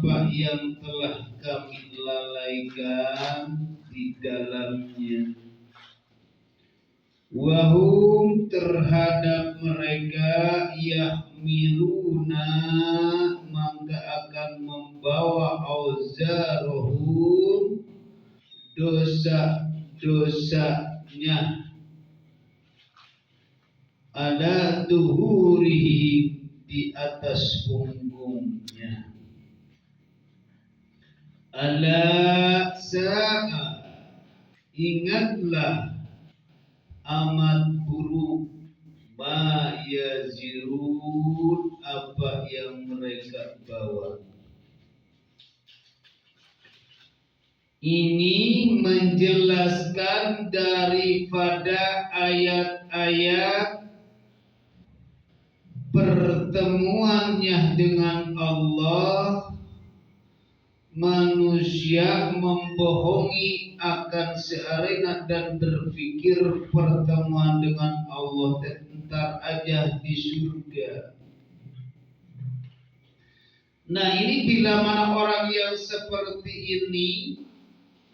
apa yang telah kami lalaikan di dalamnya. Wahum terhadap mereka yahmiluna maka akan membawa auzarohum dosa-dosanya ala duhurihim di atas punggungnya. Ala sa'a, ingatlah amat buruk ma yazirun apa yang mereka bawa. Ini menjelaskan daripada ayat-ayat pertemuannya dengan Allah. Manusia membohongi akan searena dan berpikir pertemuan dengan Allah entar aja di surga. Nah ini bila mana orang yang seperti ini,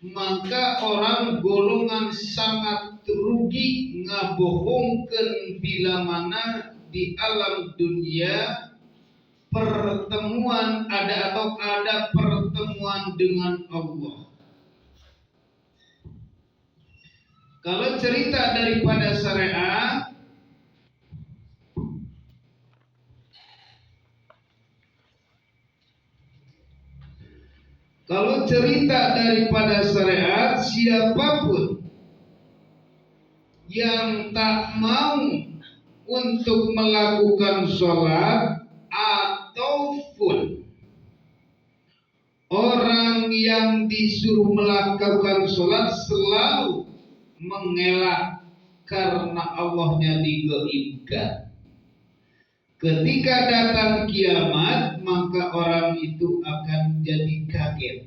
maka orang golongan sangat rugi ngabohongkeun bila mana di alam dunia pertemuan ada atau ada pertemuan dengan Allah. Kalau cerita daripada syariat, kalau cerita daripada syariat, siapapun yang tak mau untuk melakukan sholat ataupun orang yang disuruh melakukan sholat selalu mengelak karena Allahnya digaibkan. Ketika datang kiamat, maka orang itu akan jadi kaget.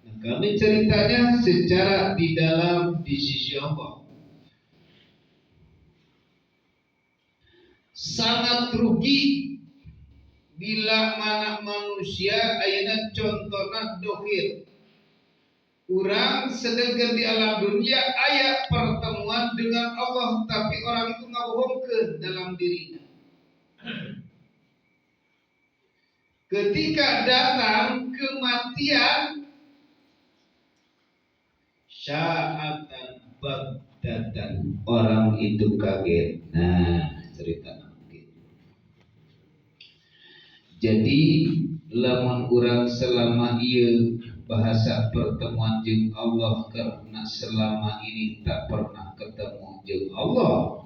Nah, kami ceritanya secara di dalam di sisi Allah. Sangat rugi bila mana manusia ayeuna contohna dohir. Urang sedangkan di alam dunia aya pertemuan dengan Allah, tapi orang itu ngabohongkeun dalam dirinya. Ketika datang kematian, syaatan bagdatan, orang itu kaget. Nah, cerita nanti. Jadi lamun urang selama ieu bahasa pertemuan jeung Allah karena selama ini tak pernah ketemu jeung Allah.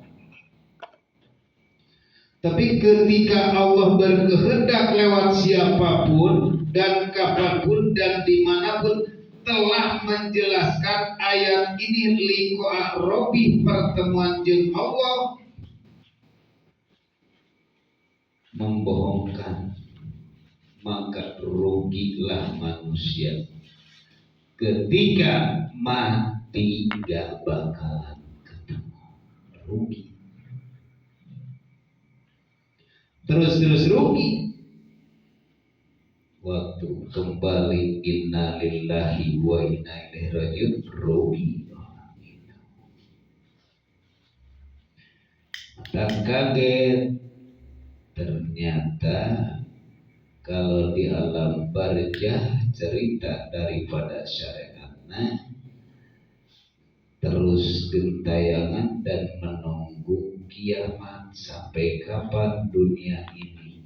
Tapi ketika Allah berkehendak lewat siapapun dan kapanpun dan dimanapun telah menjelaskan ayat ini liqa'a rabbi, pertemuan jeung Allah, membohongkan, maka rugilah manusia. Ketika mati gak bakalan ketemu, rugi. Terus-terus rugi. Waktu kembali innalillahi wa inna ilaihi rajiun, rugi orang itu. Dan kaget ternyata kalau di alam barzah cerita daripada syariatnya terus gentayangan dan menunggu kiamat sampai kapan dunia ini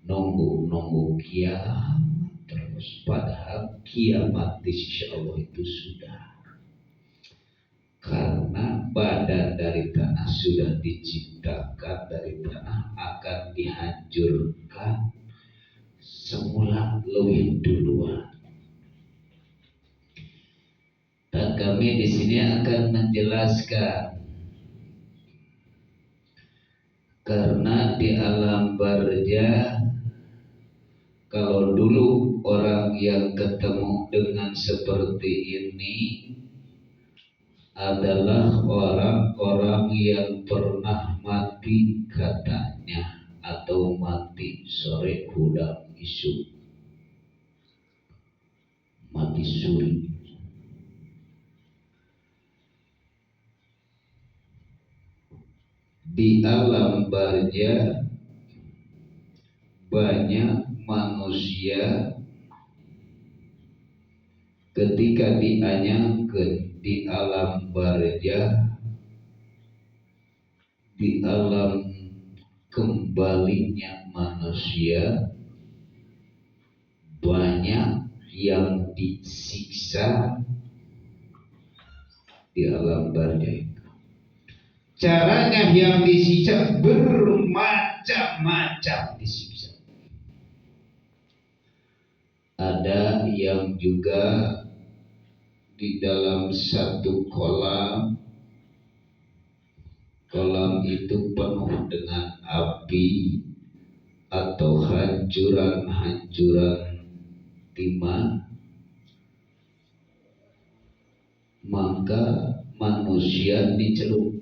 nunggu-nunggu kiamat terus, padahal kiamat di sisi Allah itu sudah, karena badan dari tanah sudah diciptakan dari tanah akan dihancurkan semula lebih duluan. Dan kami di sini akan menjelaskan karena di alam barzah kalau dulu orang yang ketemu dengan seperti ini adalah orang-orang yang pernah mati katanya atau mati sore hudang isu. Mati suri. Di alam barzah banyak manusia ketika dianyangkeun di alam barzah, di alam kembalinya manusia, banyak yang disiksa di alam barzah itu. Caranya yang disiksa bermacam-macam disiksa. Ada yang juga di dalam satu kolam, kolam itu penuh dengan api atau hancuran-hancuran timah, maka manusia dicelup,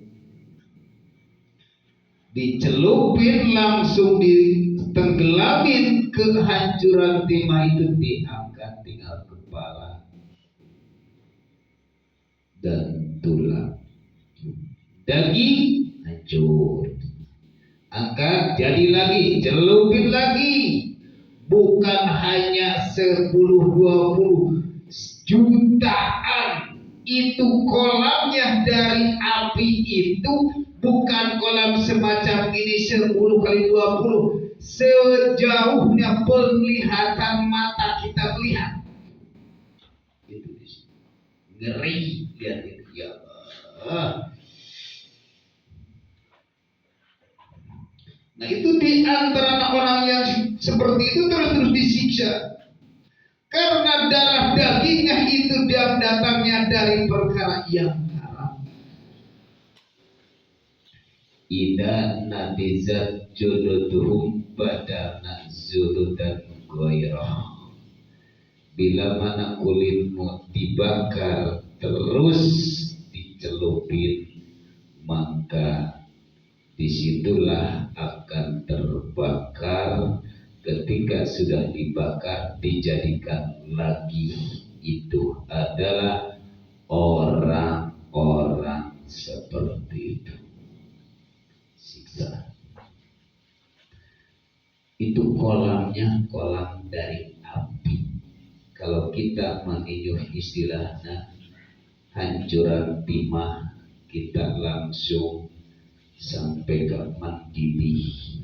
dicelupin langsung ditenggelamin kehancuran timah itu, diangkat tinggal kepala dan tulang, daging hancur, angkat jadi lagi, celupin lagi. Bukan hanya 10-20 jutaan itu kolamnya dari api itu, bukan kolam semacam ini 10 kali 20, sejauhnya penglihatan mata kita melihat. Itu ngeri lihat itu, ya Allah. Nah itu di antara orang yang seperti itu terus-terus disiksa. Karena darah dagingnya itu dia datangnya dari perkara yang haram. Idza nadizat juluduhum badana zuludan ghairah. Bila mana kulitmu dibakar terus dicelupin, maka disitulah akan terbakar. Ketika sudah dibakar, dijadikan lagi. Itu adalah orang-orang seperti itu. Siksa. Itu kolamnya kolam dari api. Kalau kita menginyuh istilahnya hancuran timah, kita langsung sampai ke mendidih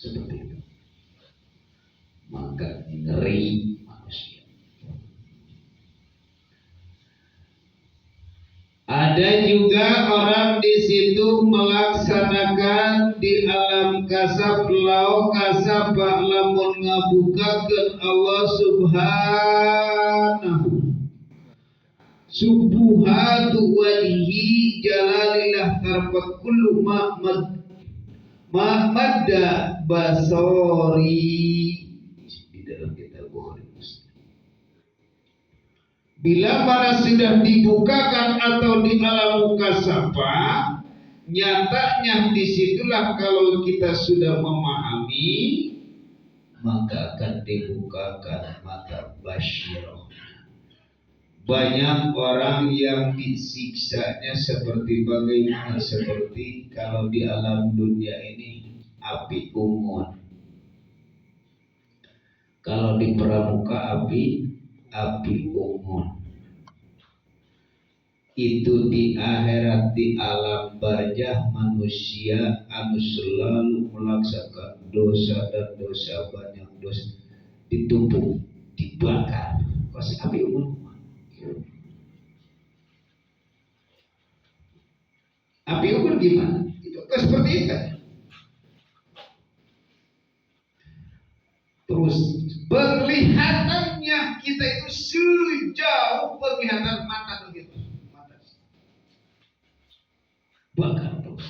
seperti itu. Maka ngeri manusia. Ada juga orang di situ melaksanakan di alam kasab lau kasab lamun ngabukakeun Allah Subhanahu subuhatu wajhi jalalilah tarfat kullu ma madda basori, di dalam kitab Bukhari Muslim. Bila mana sudah dibukakan atau di alam mukasabah, nyatanya disitulah kalau kita sudah memahami, maka akan dibukakan mata basyirah. Banyak orang yang disiksanya seperti bagaimana, seperti kalau di alam dunia ini api unggun. Kalau di pramuka api unggun. Itu di akhirat, di alam barzah manusia anu selalu melaksanakan dosa dan dosa, banyak dosa ditumpuk, dibakar, pasti api unggun. Api unggun gimana? Itu seperti itu. Terus penglihatannya kita itu sejauh penglihatan mata begitu. Mata. Bakar terus.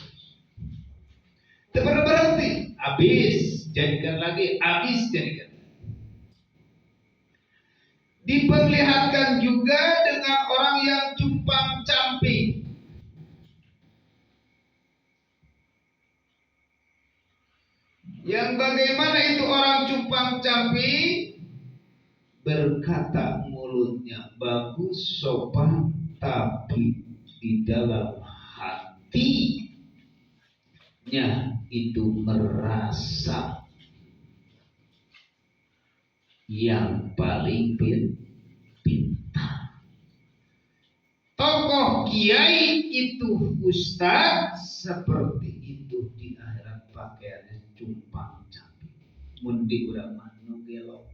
Tidak berhenti. Habis, jadikan lagi, habis, jadikan. Diperlihatkan juga dengan orang yang cumpang-camping. Yang bagaimana itu orang cumpang-camping? Berkata mulutnya bagus, sopan, tapi di dalam hatinya itu merasa yang paling pintar. Tokoh kiai itu ustaz seperti itu di akhirat pakaiannya cumpang camping. Mun di urang mah nu gelo.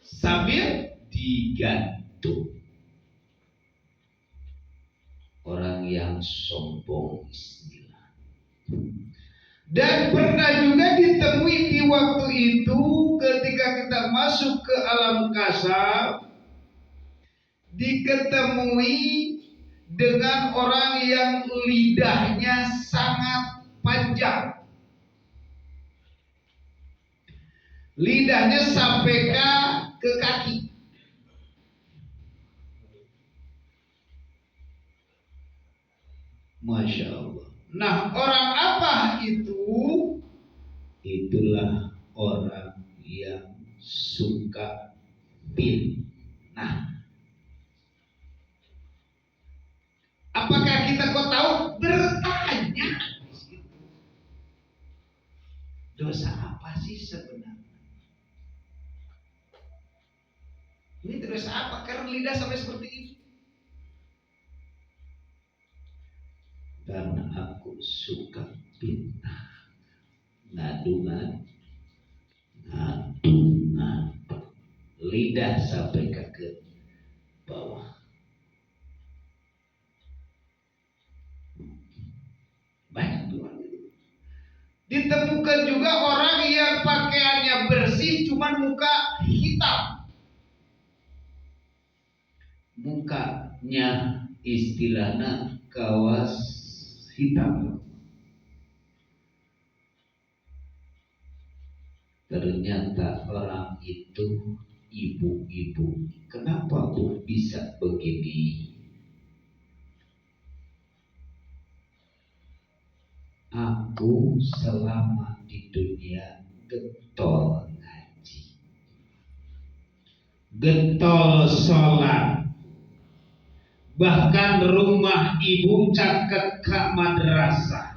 Sambil digantung. Orang yang sombong istilah. Dan pernah juga ditemui di waktu itu ketika kita masuk ke alam kasar, diketemui dengan orang yang lidahnya sangat panjang. Lidahnya sampai ke kaki. Masya Allah. Nah, orang apa itu? Itulah orang yang suka fitnah. Apakah kita kok tahu? Bertanya. Dosa apa sih sebenarnya? Ini dosa apa? Karena lidah sampai seperti itu. Karena aku suka fitnah. Ngadungan, ngadungan. Lidah sampai ke bawah. Banyak tuh. Ditemukan juga orang yang pakaiannya bersih, cuman muka hitam. Mukanya istilahnya kawas hitam. Ternyata orang itu ibu-ibu. Kenapa bu bisa begini? Aku selama di dunia getol ngaji, getol sholat, bahkan rumah ibu caket ke madrasah.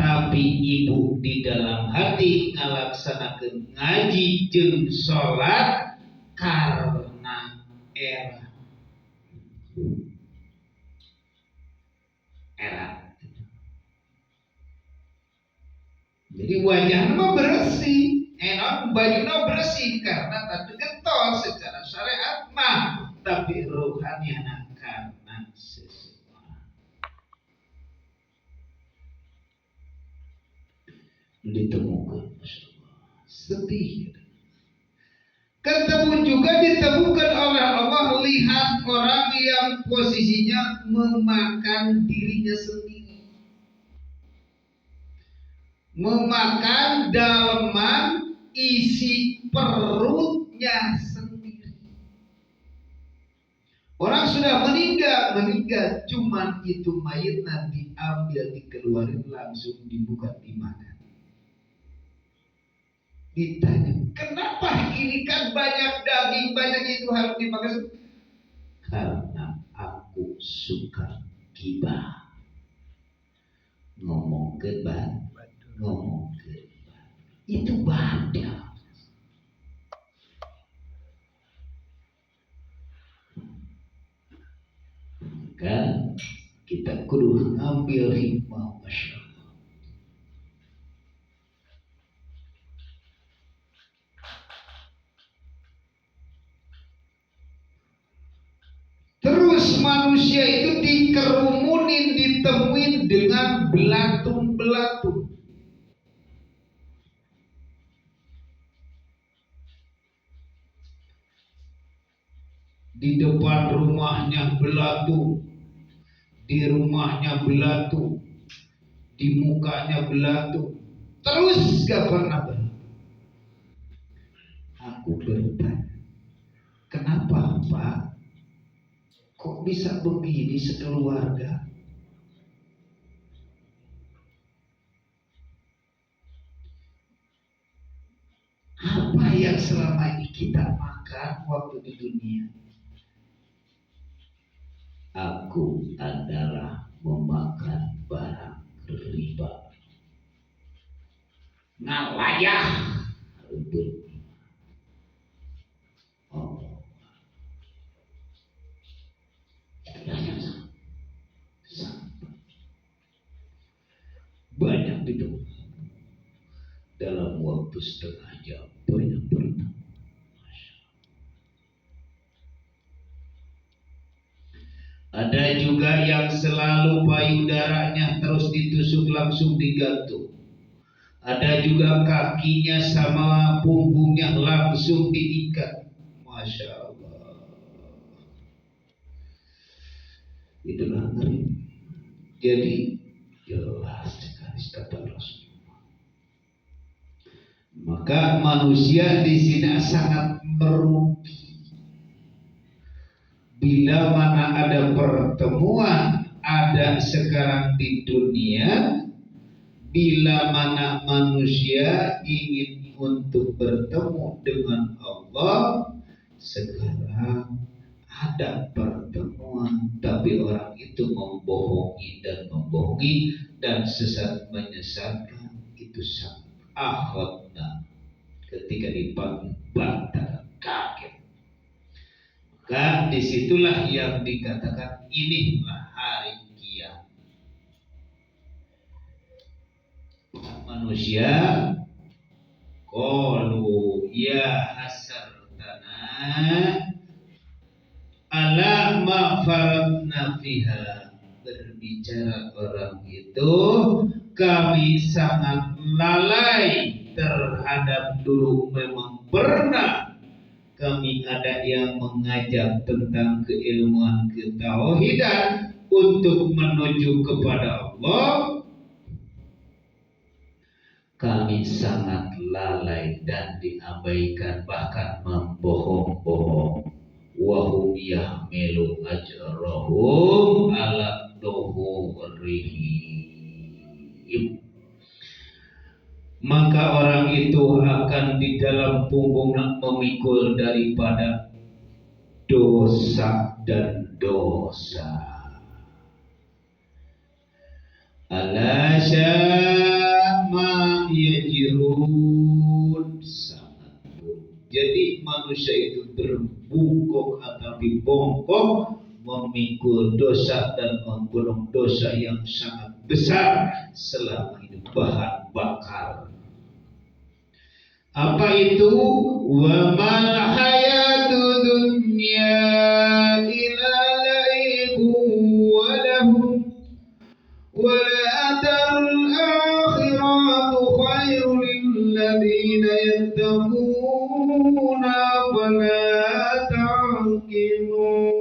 Tapi ibu di dalam hati ngalaksanakeun ngaji jeung sholat karena era. Era. Jadi wajahnya mah bersih, enak bajunya bersih karena tadi getol secara syariat mah, tapi rohaniana karena seseorang. Ditemukan, masya Allah, sedih. Ketemu juga ditemukan oleh Allah, lihat orang yang posisinya memakan dirinya sendiri, memakan daleman isi perutnya sendiri. Orang sudah meninggal, cuman itu mayatnya diambil, dikeluarin, langsung dibuka, dimakan. Ditanya, kenapa ini kan banyak daging, banyak itu harus dimakan? Karena aku suka gibah. Ngomong ke ngomong ke itu badan. Maka kita kudu ngambil hikmah, masya Allah. Terus manusia itu dikerumunin, ditemuin dengan belatung-belatung. Di depan rumahnya belatung, di rumahnya belatung, di mukanya belatung. Terus gak pernah berhenti. Aku bertanya, kenapa Pak? Kok bisa begini sekeluarga? Apa yang selama ini kita makan waktu di dunia? Aku adalah memakan barang riba. Ngalayah ribut. Oh. Banyak itu dalam waktu setengah jam banyak bertemu. Ada juga yang selalu payudaranya terus ditusuk langsung digantung. Ada juga kakinya sama punggungnya langsung diikat. Masya Allah. Itulah ngeri. Jadi jelas sekali kata Rasulullah. Maka manusia di sini sangat merugi. Bila mana ada pertemuan ada sekarang di dunia, bila mana manusia ingin untuk bertemu dengan Allah, sekarang ada pertemuan, tapi orang itu membohongi dan membohongi dan sesat menyesatkan, itu sangat akhirnya ketika dipanggil batal kaget. Maka disitulah yang dikatakan inilah hari kiamat. Manusia qalu ya hasartana ala ma faratna fiha. Berbicara orang itu, kami sangat lalai terhadap dulu memang pernah kami ada yang mengajak tentang keilmuan ketauhidan untuk menuju kepada Allah. Kami sangat lalai dan diabaikan, bahkan membohong-bohong. Wahum yahmilu ajrahum ala duhurihim. Maka orang itu akan di dalam punggungnya memikul daripada dosa dan dosa. Ala sya'ma yajirun. Sangat buruk. Jadi manusia itu berbungkuk atau dibongkok, memikul dosa dan membunuh dosa yang sangat besar selama ini, bahan bakar. Apa itu? Wa mal hayatud dunya illa la'ibun wa lahum wa la'atarul akhiratu khairul lil ladzina yattaquna fala ta'qilun.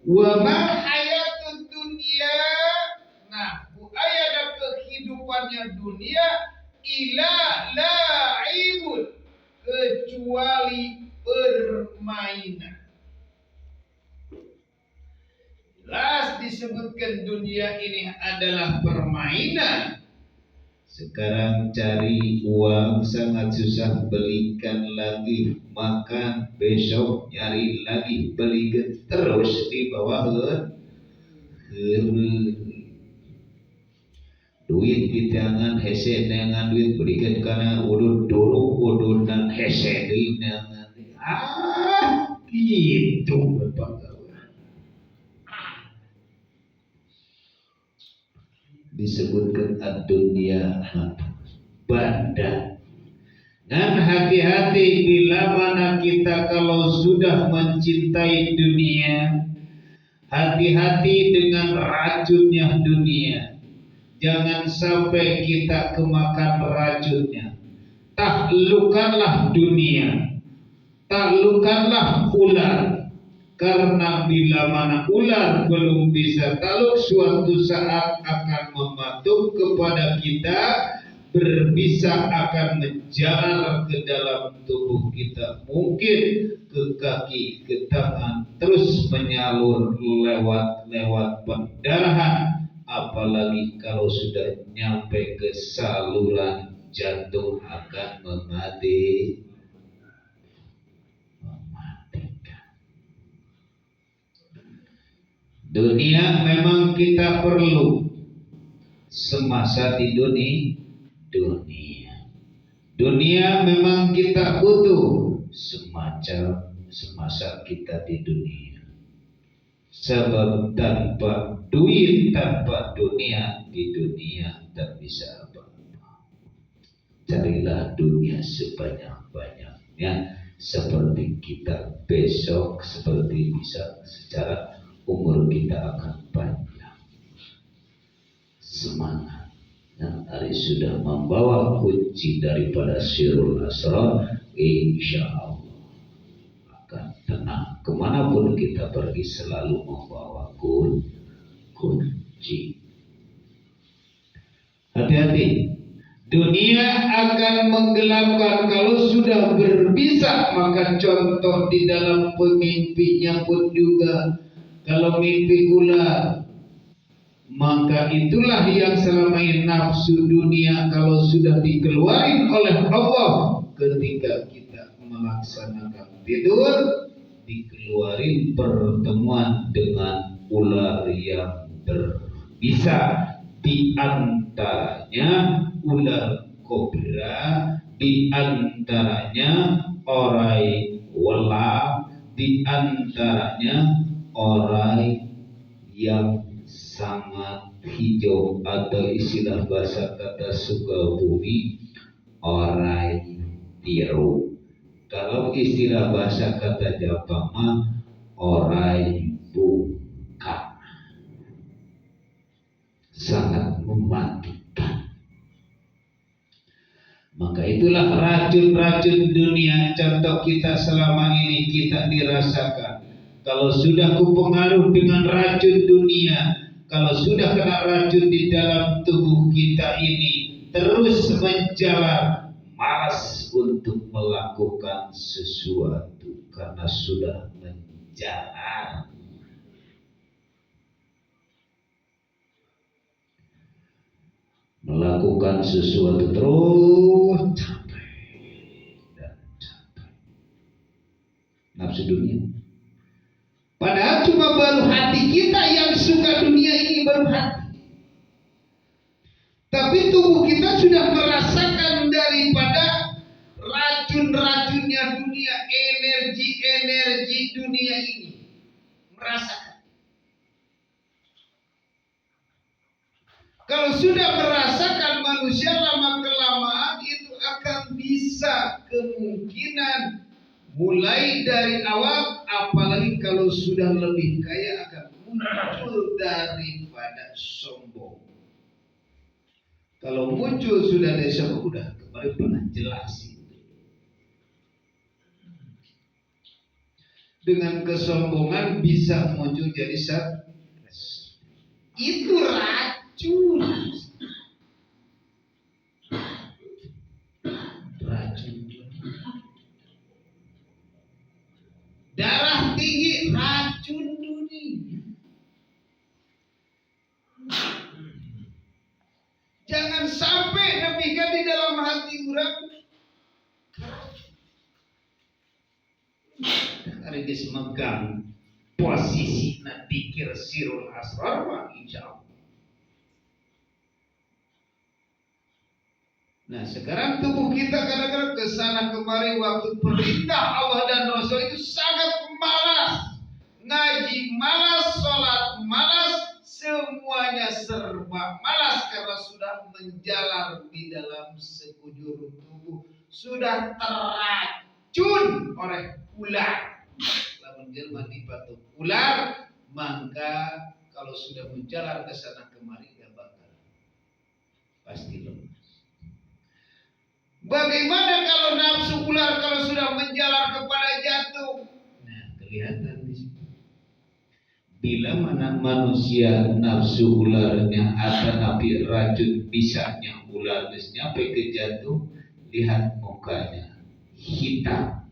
Wa ma hayatud dunya, nah bu aya kehidupannya dunia ila la'ibun, kecuali permainan. Jelas disebutkan dunia ini adalah permainan. Sekarang cari uang sangat susah, belikan lagi makan, besok nyari lagi, belikan terus di bawah duit di tangan hese neangan duit belikan karena udud dulu udud dan hese deui neangan. Ah gitu bapak. Disebutkan ad-dunya banda. Dan hati-hati bila mana kita kalau sudah mencintai dunia, hati-hati dengan racunnya dunia. Jangan sampai kita kemakan racunnya. Taklukkanlah dunia, taklukkanlah ular. Karena bila mana ular belum bisa takluk, suatu saat akan mematuk kepada kita, berbisa akan menjalar ke dalam tubuh kita, mungkin ke kaki, ke tangan, terus menyalur lewat-lewat pendarahan, apalagi kalau sudah nyampe ke saluran jantung akan mematikan. Dunia memang kita perlu semasa di dunia. Dunia memang kita butuh semasa kita di dunia. Sebab tanpa duit, tanpa dunia, di dunia tak bisa apa-apa. Carilah dunia sebanyak-banyaknya, seperti kita besok, seperti bisa secara umur kita akan panjang. Semangat. Nah, hari sudah membawa kunci daripada Sirrul Asrar, insya Allah akan tenang. Kemanapun kita pergi selalu membawa kunci. Hati-hati, dunia akan menggelapkan kalau sudah berbisa. Maka contoh di dalam pemimpinya pun juga, kalau mimpi ular, maka itulah yang selama ini nafsu dunia kalau sudah dikeluarin oleh Allah ketika kita melaksanakan tidur, dikeluarin pertemuan dengan ular yang berbisa, di antaranya ular kobra, di antaranya orai welak, di antaranya orai yang sangat hijau atau istilah bahasa kata Sukabumi orai tiru. Kalau istilah bahasa kata Jawa mah orai bungka. Sangat mematikan. Maka itulah racun-racun dunia. Contoh kita selama ini kita dirasakan. Kalau sudah kupengaruh dengan racun dunia, kalau sudah kena racun di dalam tubuh kita ini, terus menjalar, malas untuk melakukan sesuatu karena sudah menjalar. Melakukan sesuatu terus capek dan capek. Nafsu dunia. Padahal cuma baru hati kita yang suka dunia ini, baru hati. Tapi tubuh kita sudah merasakan daripada racun-racunnya dunia, energi-energi dunia ini. Merasakan. Kalau sudah merasakan, manusia lama-kelamaan itu akan bisa kemungkinan mulai dari awal, apalagi kalau sudah lebih kaya akan muncul daripada sombong. Kalau muncul sudah dari sombong, udah kemarin pernah jelasin. Dengan kesombongan bisa muncul jadi stres. Itu racun. Racun. Darah tinggi, racun dunia. Jangan sampai demikian di dalam hati orang. Hari ini megang posisi dikir Sirrul Asrar, insya Allah. Nah sekarang tubuh kita kadang-kadang kesana kemari waktu perintah Allah dan Rasul itu sangat malas. Ngaji malas, sholat malas, semuanya serba malas karena sudah menjalar di dalam sekujur tubuh. Sudah terracun oleh ular. Lamun jelma dipatuk ular, maka kalau sudah menjalar kesana kemari ya bakal pasti lemah. Bagaimana kalau nafsu ular kalau sudah menjalar kepada jantung? Nah, kelihatan di situ. Bila mana manusia nafsu ularnya atau nabi racun bisanya ular nyampe ke jantung, lihat mukanya hitam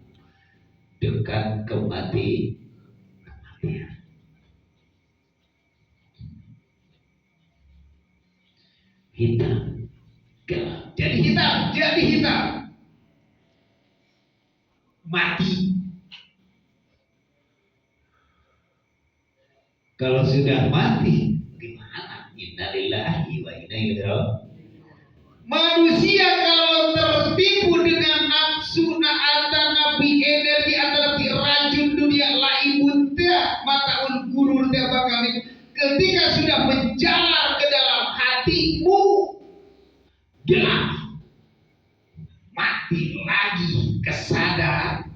dekat kematian. Hitam gelap. Jadi hitam Kalau sudah mati, gimana? Innalillahi wa inna ilaihi raji'un. Manusia kalau tertipu dengan nafsu nabi energi atau nabi racun dunia laibun teh mataun gurur teh bakal ketika sudah menjalar ke dalam hatimu gelap mati lagi kesadaran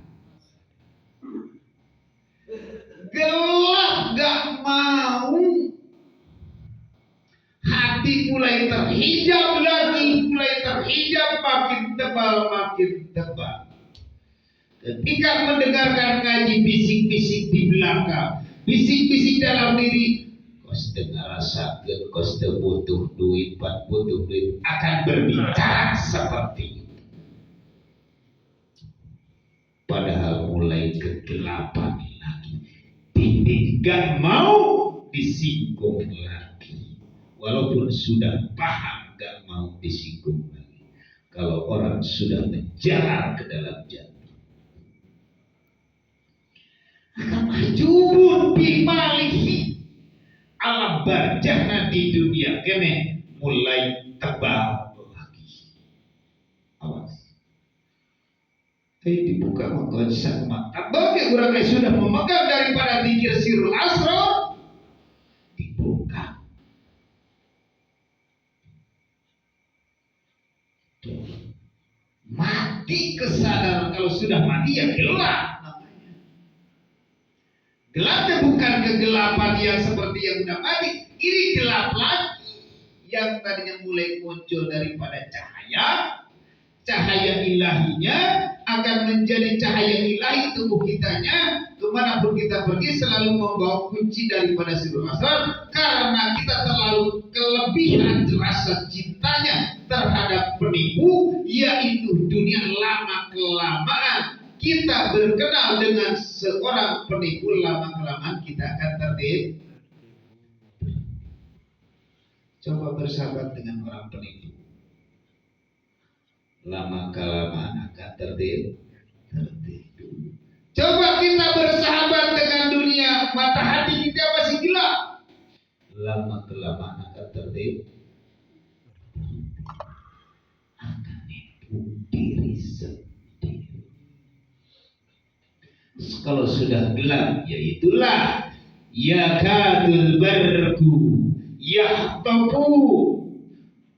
gelap gak mau hati mulai terhijab lagi, mulai terhijab makin tebal, makin tebal. Ketika mendengarkan ngaji bisik-bisik di belakang, bisik-bisik dalam diri, kos teu ngarasakeun, kos teu butuh duit, pak butuh duit, akan berbicara seperti itu. Padahal mulai kegelapan lagi, titik gak mau disinggung lagi. Walaupun sudah paham gak mau disinggung lagi. Kalau orang sudah menjalar ke dalam jantung, akan mahjubun bimalihi. Alam barjahna di dunia kene mulai tebal lagi. Awas. Dibuka mata. Bagi orang yang sudah memegang daripada dzikir sirul asrar, dibuka. Mati kesadaran. Kalau sudah mati ya gelap namanya. Gelapnya bukan kegelapan yang seperti yang udah mati. Ini gelap lagi yang tadinya mulai muncul daripada cahaya. Cahaya ilahinya akan menjadi cahaya ilahi tubuh kitanya. Kemanapun kita pergi selalu membawa kunci daripada sirul asrar. Karena kita terlalu kelebihan rasa cintanya terhadap penipu, yaitu dunia. Lama kelamaan kita berkenal dengan seorang penipu, lama kelamaan kita akan tertipu. Coba bersahabat dengan orang penipu, lama kelamaan akan tertipu. Coba kita bersahabat dengan dunia, mata hati kita masih gelap, lama kelamaan akan tertipu. Akan nipu diri sendiri. Kalau sudah gelap, ya itulah yakadul barku yahtafu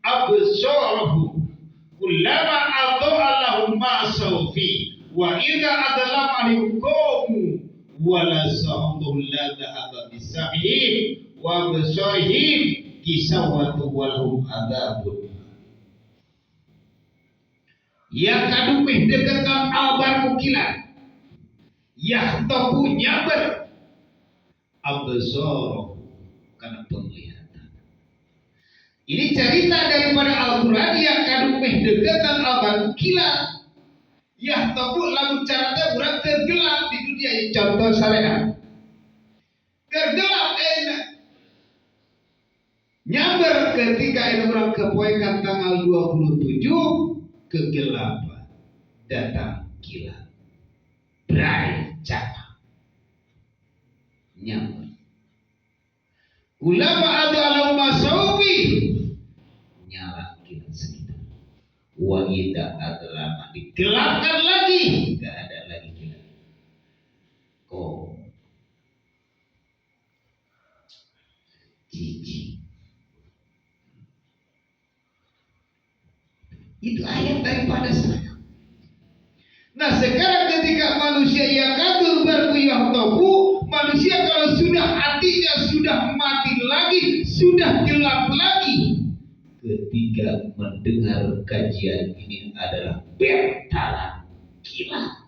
absarahu kullama adha'a lahum ma sawfi wa idza adlama alaihim qamu wa la sa'uhum la dhahaba bisam'ihim wa absarihim kisawatu walhum adzabun. Yakadumih deketan albarku kilat yahtafu nyabar absarahu karena penglihatan. Ini cerita daripada Al-Quran yang kadumeh deketan albarku kilat yahtafu lamun caranya urang tergelap di dunia. Contoh syariat tergelap enak nyamber ketika ini orang kepoekan tanggal 27 kegelapan datang kilat brai cakap nyamber ulama ada alam masaubi nyala kilat sekitar wa ida adlama digelapkan lagi enggak ada lagi kilat kok cici. Itu ayat daripada saya. Nah sekarang ketika manusia yakadul barku yahtabu, manusia kalau sudah hatinya sudah mati lagi, sudah gelap lagi, ketika mendengar kajian ini adalah bertalan kilat.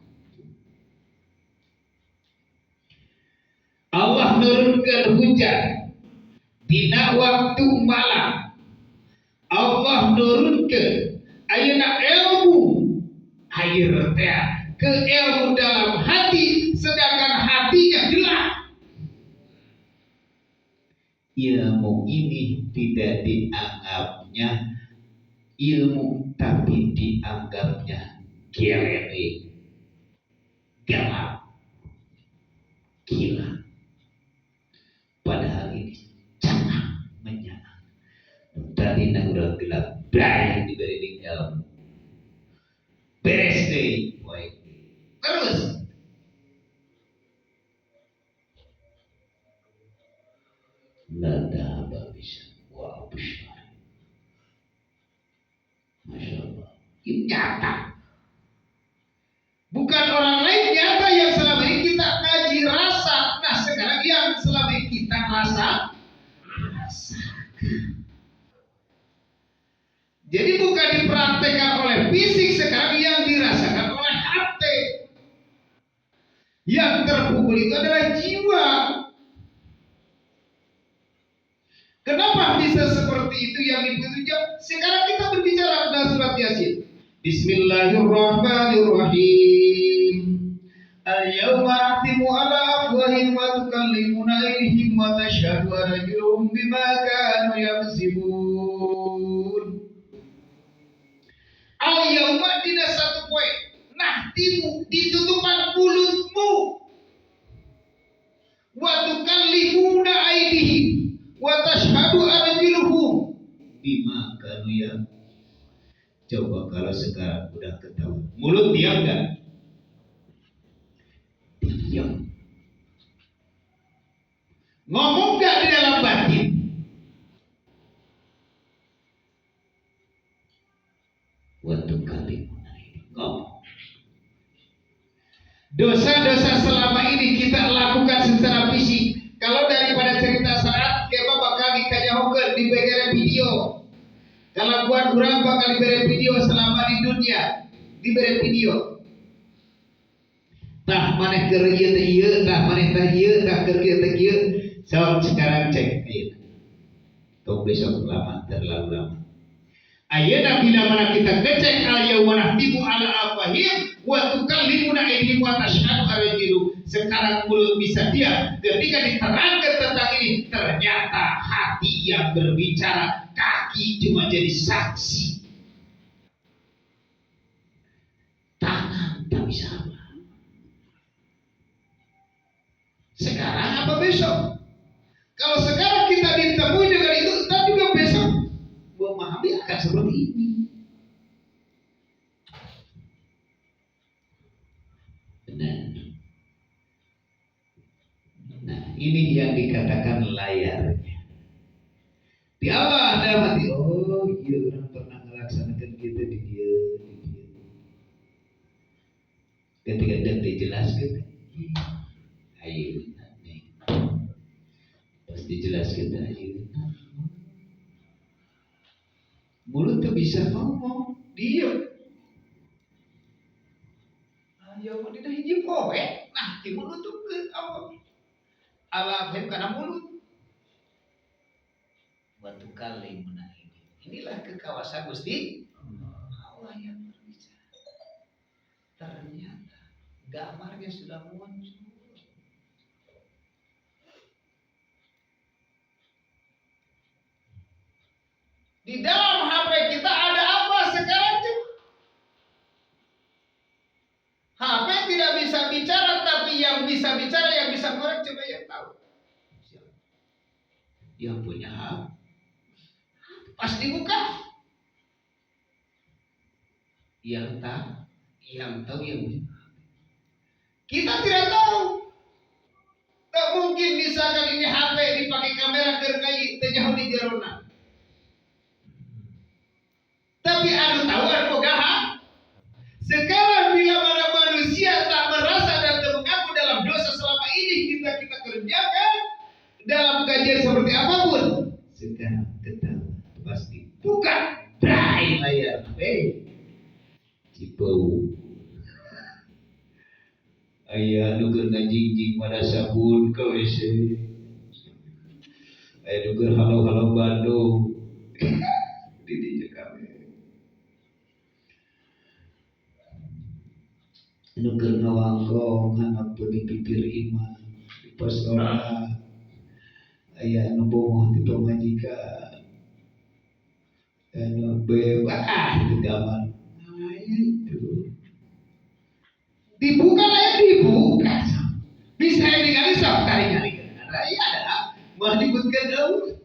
Allah nurunkan hujan dina waktu malam. Allah nurunkan ayeuna ilmu air teh ke ilmu dalam hati, sedangkan hatinya gelap. Ilmu ini tidak dianggapnya ilmu, tapi dianggapnya gerere, gelap, gila. Padahal Menyaang. Tadi na urang gelap, bray diberi di ilmu. Beres deui poe. Terus la dhahaba bisa wa abshar. Masya Allah. Ini nyata. Bukan orang lain, nyata yang selama ini kita kaji rasa. Nah sekarang yang selama ini kita rasakan. Jadi bukan dipraktekkan oleh fisik sekarang, yang dirasakan oleh hati. Yang terpukul itu adalah jiwa. Kenapa bisa seperti itu yang diputuskan? Sekarang kita berbicara tentang surat Yasin. Bismillahirrahmanirrahim. Al-yawma nahtimu ala afwahihim wa tukallimuna aydihim wa tashhadu arjuluhum bima kanu yaksibun. Al-yawma dina satu poe nahtimu, ditutupan mulutmu, wa tukallimuna aydihim wa tashhadu arjuluhum bima kanu ya. Coba kalau sekarang udah ketahuan, mulut diam enggak? Diam. Ngomong enggak di dalam batin? Waktu kali ngomong. Dosa-dosa selama ini kita lakukan secara fisik. Kalau daripada cerita saat keba bakal dikanyahokeun dibere video. Kalau buat urang bakal diberi video selama di dunia, diberi video. Tah maneh keur ieu teh ieu, tah maneh teh ieu, tah keur ieu teh ieu. Sok sekarang cek ayeuna. Tong besok lama, terlalu lama. Ayeuna bila mana kita ngecek al yauma nahtimu ala afwahihim wa tukallimuna aydihim wa tashhadu arjuluhum. Sekarang mulut bisa diam. Ketika diterangkan tentang ini, ternyata hati yang berbicara, kaki cuma jadi saksi. Tangan tak bisa apa. Sekarang apa besok? Kalau sekarang kita ditemui dengan itu, tapi juga besok memahami akan seperti ini. Benar. Nah, ini yang dikatakan layarnya. Di Allah ada mati. Oh, iya orang pernah melaksanakan gitu di dia, di dia. Ketika dan dijelaskan, ayo nih. Pas dijelaskan, ayo. Mulut tuh bisa ngomong, diam. Ayo mau tidak hiji poe. Nah, di mulut tuh ke apa? Allah fahim karena mulut. Waktu kali ini. Inilah kekawasan Gusti Allah yang berbicara. Ternyata gambarnya sudah muncul. Di dalam HP kita ada apa sekarang? Cuk? HP tidak bisa bicara, tapi yang bisa bicara, yang bisa korek, coba yang tahu. Yang punya HP pas dibuka, yang tahu yang punya. Kita tidak tahu. Tak mungkin misalkan ini HP dipakai kamera kerkai teu di jerona. Tapi anu tahu anu boga. Sekarang bila mana manusia tak merasa dan mengaku dalam dosa selama ini kita kerjakan dalam kajian seperti apapun, sekarang ketahuan pasti buka brai layar. Cipau. Aya nu keur ngajingjing pada sabun ka WC. Aya nu keur halo-halo Bandung. Di dieu kabeh. Nu keur ngawangkong hanap di pipir imah di pos ora. Aya nu bomoh di pamajikan. Anu bebas itu gambar. Nah, itu. Dibuka lah, dibuka. Bisa ningali sok tarik-tarik. Iya ada. Mau disebutkan jauh.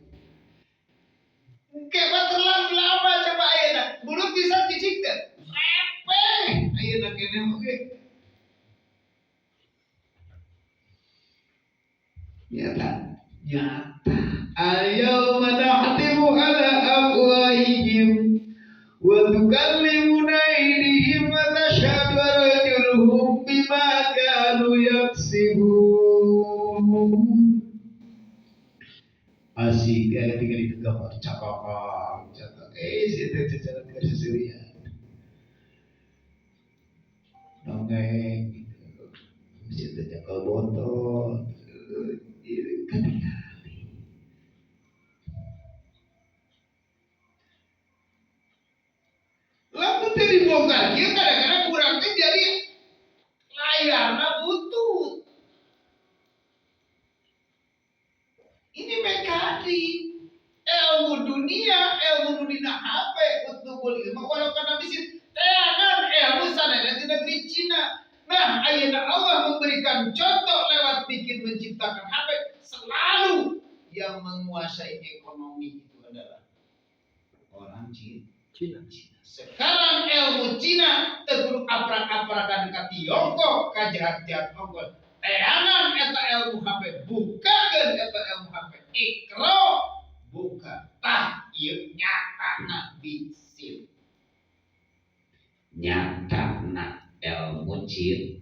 Engke mah terlalu lama coba ayeuna. Mulut bisa cicing teh. Repeh ayeuna keneh oge. Nyata, nyata. Al-yawma nahtimu ala afwahihim wa tukallimuna aydihim wa tashhadu arjuluhum bima kanu yaksibun. Asik ya tinggal di gambar cakak cakak. Situ jalan ke seserian. Dongeng gitu. Situ cakak botol. Ketinggalan. Lamun teh dibongkar kieu kadang-kadang kurang teh jadi layarna butut. Ini mekadi ilmu dunia, ilmu dunia HP utubul ilmu walau kana bisin teangan ilmu sanana di negeri Cina. Nah, ayeuna Allah memberikan contoh lewat bikin menciptakan HP, selalu yang menguasai ekonomi itu adalah orang Cina. Sekarang ilmu Cina teu aprak-aprakan ka Tiongkok, ka jahat-jahat ongkos. Teangan eta ilmu HP, bukakeun eta ilmu HP. Ikro buka tah ieu nyatana bisin. Nyatana ilmu Cina.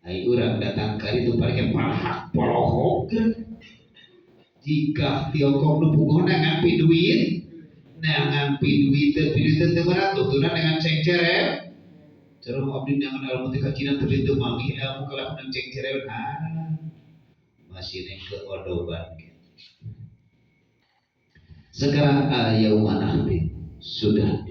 Ai urang datang ka ditu parke palhak polohokeun. Jika Tiongkok nu puguh neangan piduit, neangan piduit teu piduit teu berat tutuna dengan cengcerep. Cerem abdi neangan ilmu teh ka Cina teu teu manggih ilmu kalah menang cengcerep. Ah, masih neng keodoban. Sekarang al-yauma nahtim sudah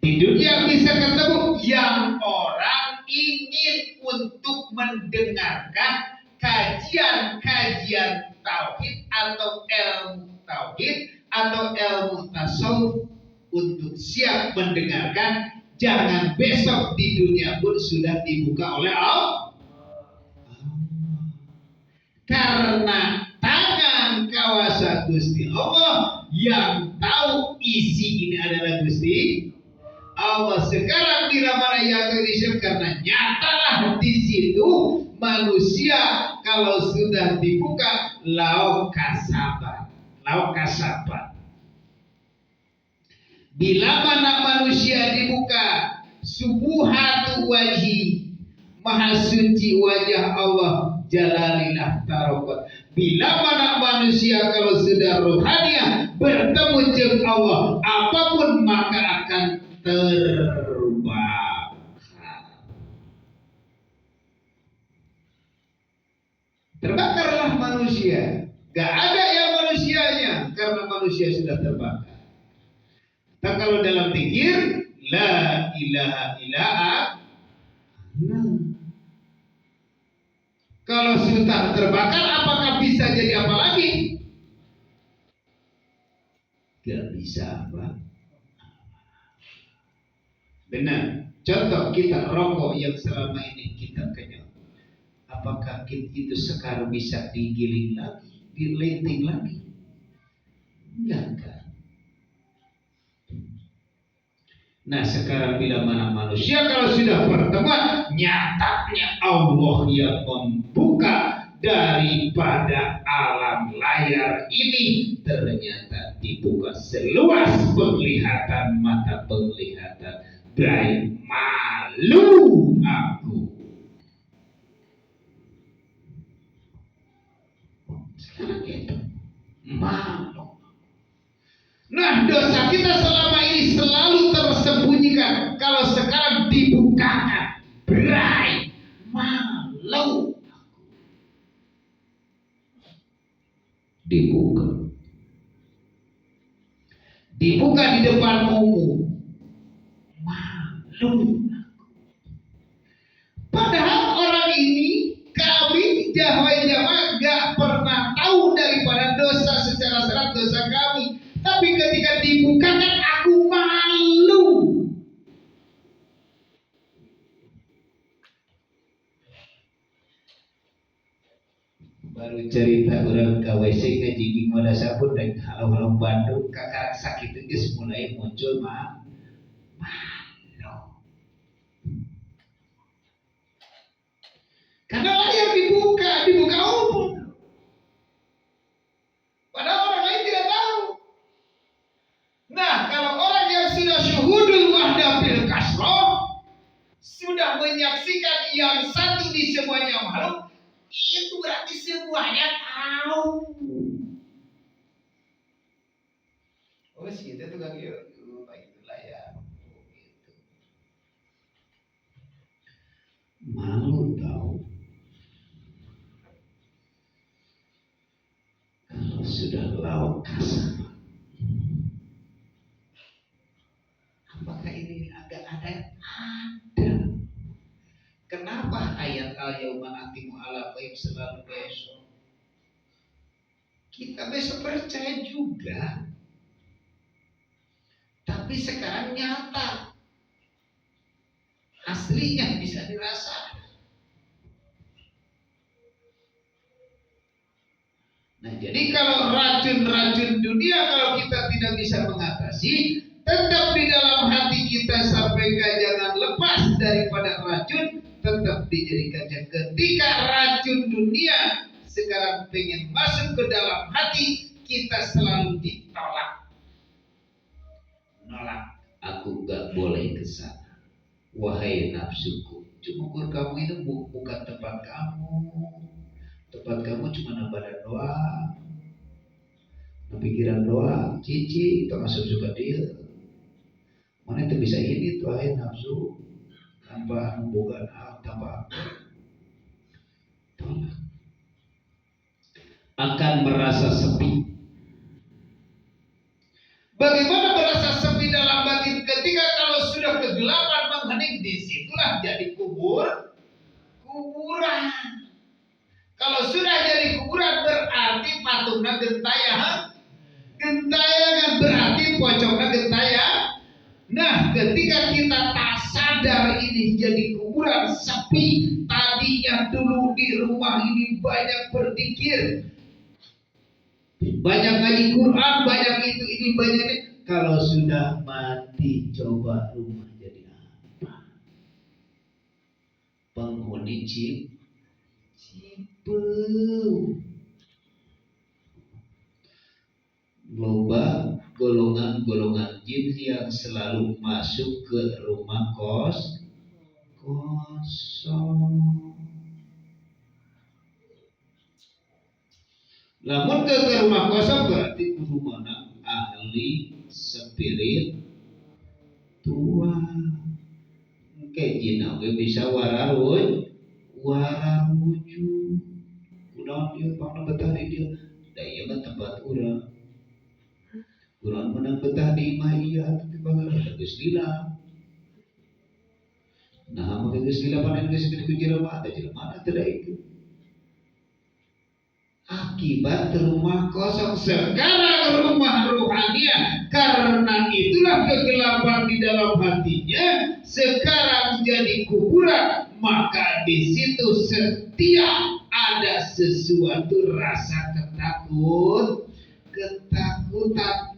di dunia bisa ketemu yang orang ingin untuk mendengarkan kajian-kajian tauhid atau ilmu tauhid atau ilmu tasawuf untuk siap mendengarkan. Jangan besok di dunia pun sudah dibuka oleh Allah. Karena tangan kawasa Gusti Allah yang tahu isi ini adalah Gusti Allah. Sekarang bila mana yang Indonesia, karena nyatalah di situ manusia kalau sudah dibuka lau kasabat, lau kasabat. Bila mana manusia dibuka subuhatu wajhi, maha suci wajah Allah jalalilah tarokot. Bila mana manusia kalau sudah rohaniah bertemu jeung Allah, apapun maka akan terbakar. Terbakarlah manusia. Gak ada yang manusianya karena manusia sudah terbakar. Tapi kalau dalam pikir la ilaha illa Allah. Kalau sudah terbakar apakah bisa jadi apa lagi? Gak bisa apa. Benar. Contoh kita rokok yang selama ini kita kenyal. Apakah itu sekarang bisa digiling lagi, dilenting lagi? Enggak kan? Nah sekarang bila mana manusia kalau sudah pertemuan, nyatanya Allah yang membuka daripada alam layar ini ternyata dibuka seluas penglihatan mata penglihatan. Baik malu aku. Sekarang itu malu. Nah dosa kita selama ini selalu tersembunyikan. Kalau sekarang dibukakan, berai malu aku. Dibuka, dibuka di depan umum. Malu. Padahal orang ini kami jahwai jamaah gak pernah tahu daripada dosa secara serat dosa kami. Tapi ketika dibukakan aku malu. Baru cerita orang ke WC ngejiging wadah sabun dan halo-halo Bandung kakak sakit itu mulai muncul mah malu. Karena layar dibuka umum. Padahal orang lain tidak tahu. Nah, kalau orang yang sudah syuhudul wahdah bil kasroh, sudah menyaksikan yang satu di semuanya makhluk, itu berarti semuanya tahu. Oh, sih itu tukang itu, itulah ya. Gitu. Malu tahu. Kalau sudah lawan kasar, apakah ini agak ada? Ada. Kenapa ayat al-yauma nahtimu ala afwahihim selalu besok? Kita besok percaya juga. Tapi sekarang nyata. Aslinya bisa dirasakan. Nah, jadi kalau racun-racun dunia kalau kita tidak bisa mengatasi, tetap di dalam hati kita sampai jangan lepas daripada racun, tetap dijadikan. Ketika racun dunia sekarang pengen masuk ke dalam hati, kita selalu ditolak. Nolak, aku gak boleh ke sana. Wahai nafsuku, cuma kamu itu bukan tempat kamu. Tempat kamu cuma badan doang, pikiran doang, cici, termasuk suka dia. Mana itu bisa ini tuh wahai nafsu tanpa bukan tanpa tolak akan merasa sepi. Bagaimana merasa sepi dalam batin ketika kalau sudah kegelapan menghening, disitulah jadi kuburan. Kalau sudah jadi kuburan berarti patungna gentayang, gentayangan berarti pocongna gentayang. Nah, ketika kita tak sadar ini jadi kuburan sepi, tadinya dulu di rumah ini banyak berzikir, banyak ngaji Quran, banyak itu ini banyak ini. Kalau sudah mati coba rumah jadi apa? Penghuni cipeu. Loba golongan-golongan jin yang selalu masuk ke rumah kosong. Namun ke rumah kosong berarti kudu mana ahli spirit tua. Ke jin oge bisa wararuju. Kunaon dia pangna betah di dia. Da ieu mah tempat urang. Urang menang betah di imah ieu atuh teh baheula geus lila. Nah, maka geus lila panen geus ku jelema teh jelema teh da itu. Akibat rumah kosong sekarang rumah ruhania, karena itulah kegelapan di dalam hatinya sekarang jadi kuburan, maka di situ setiap ada sesuatu rasa ketakutan.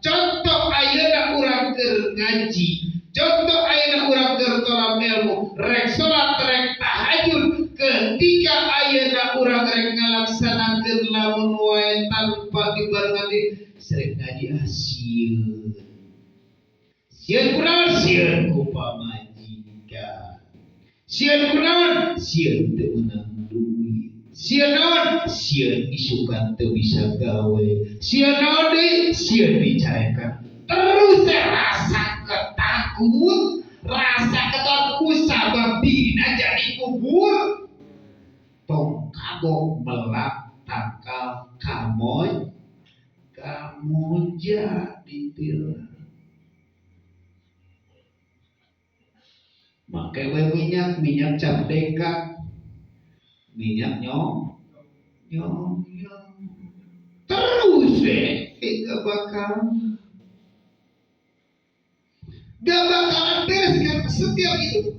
Contoh ayeuna urang keur ngaji, contoh ayeuna urang keur tolak ilmu, rek salat rek tahajud, ketika ayeuna urang rek ngalaksanakeun lamun wae tanpa dibarengan sering ngaji sieun. Sieun kunaon? Sieun ku pamajikan. Sieun kunaon? Sieun teu meunang duit. Sieun naon? Sieun isukan teu bisa gawe. Sieun naon deui? Sieun dicarekan. Terus rasa ketakut, rasa ketakut sabab dirina jadi kubur. Tong kagok melak tangkal kamoy kamoja dipil. Make we minyak cap deka, minyak nyong nyong nyong. Terus gak bakalan beres karena setiap itu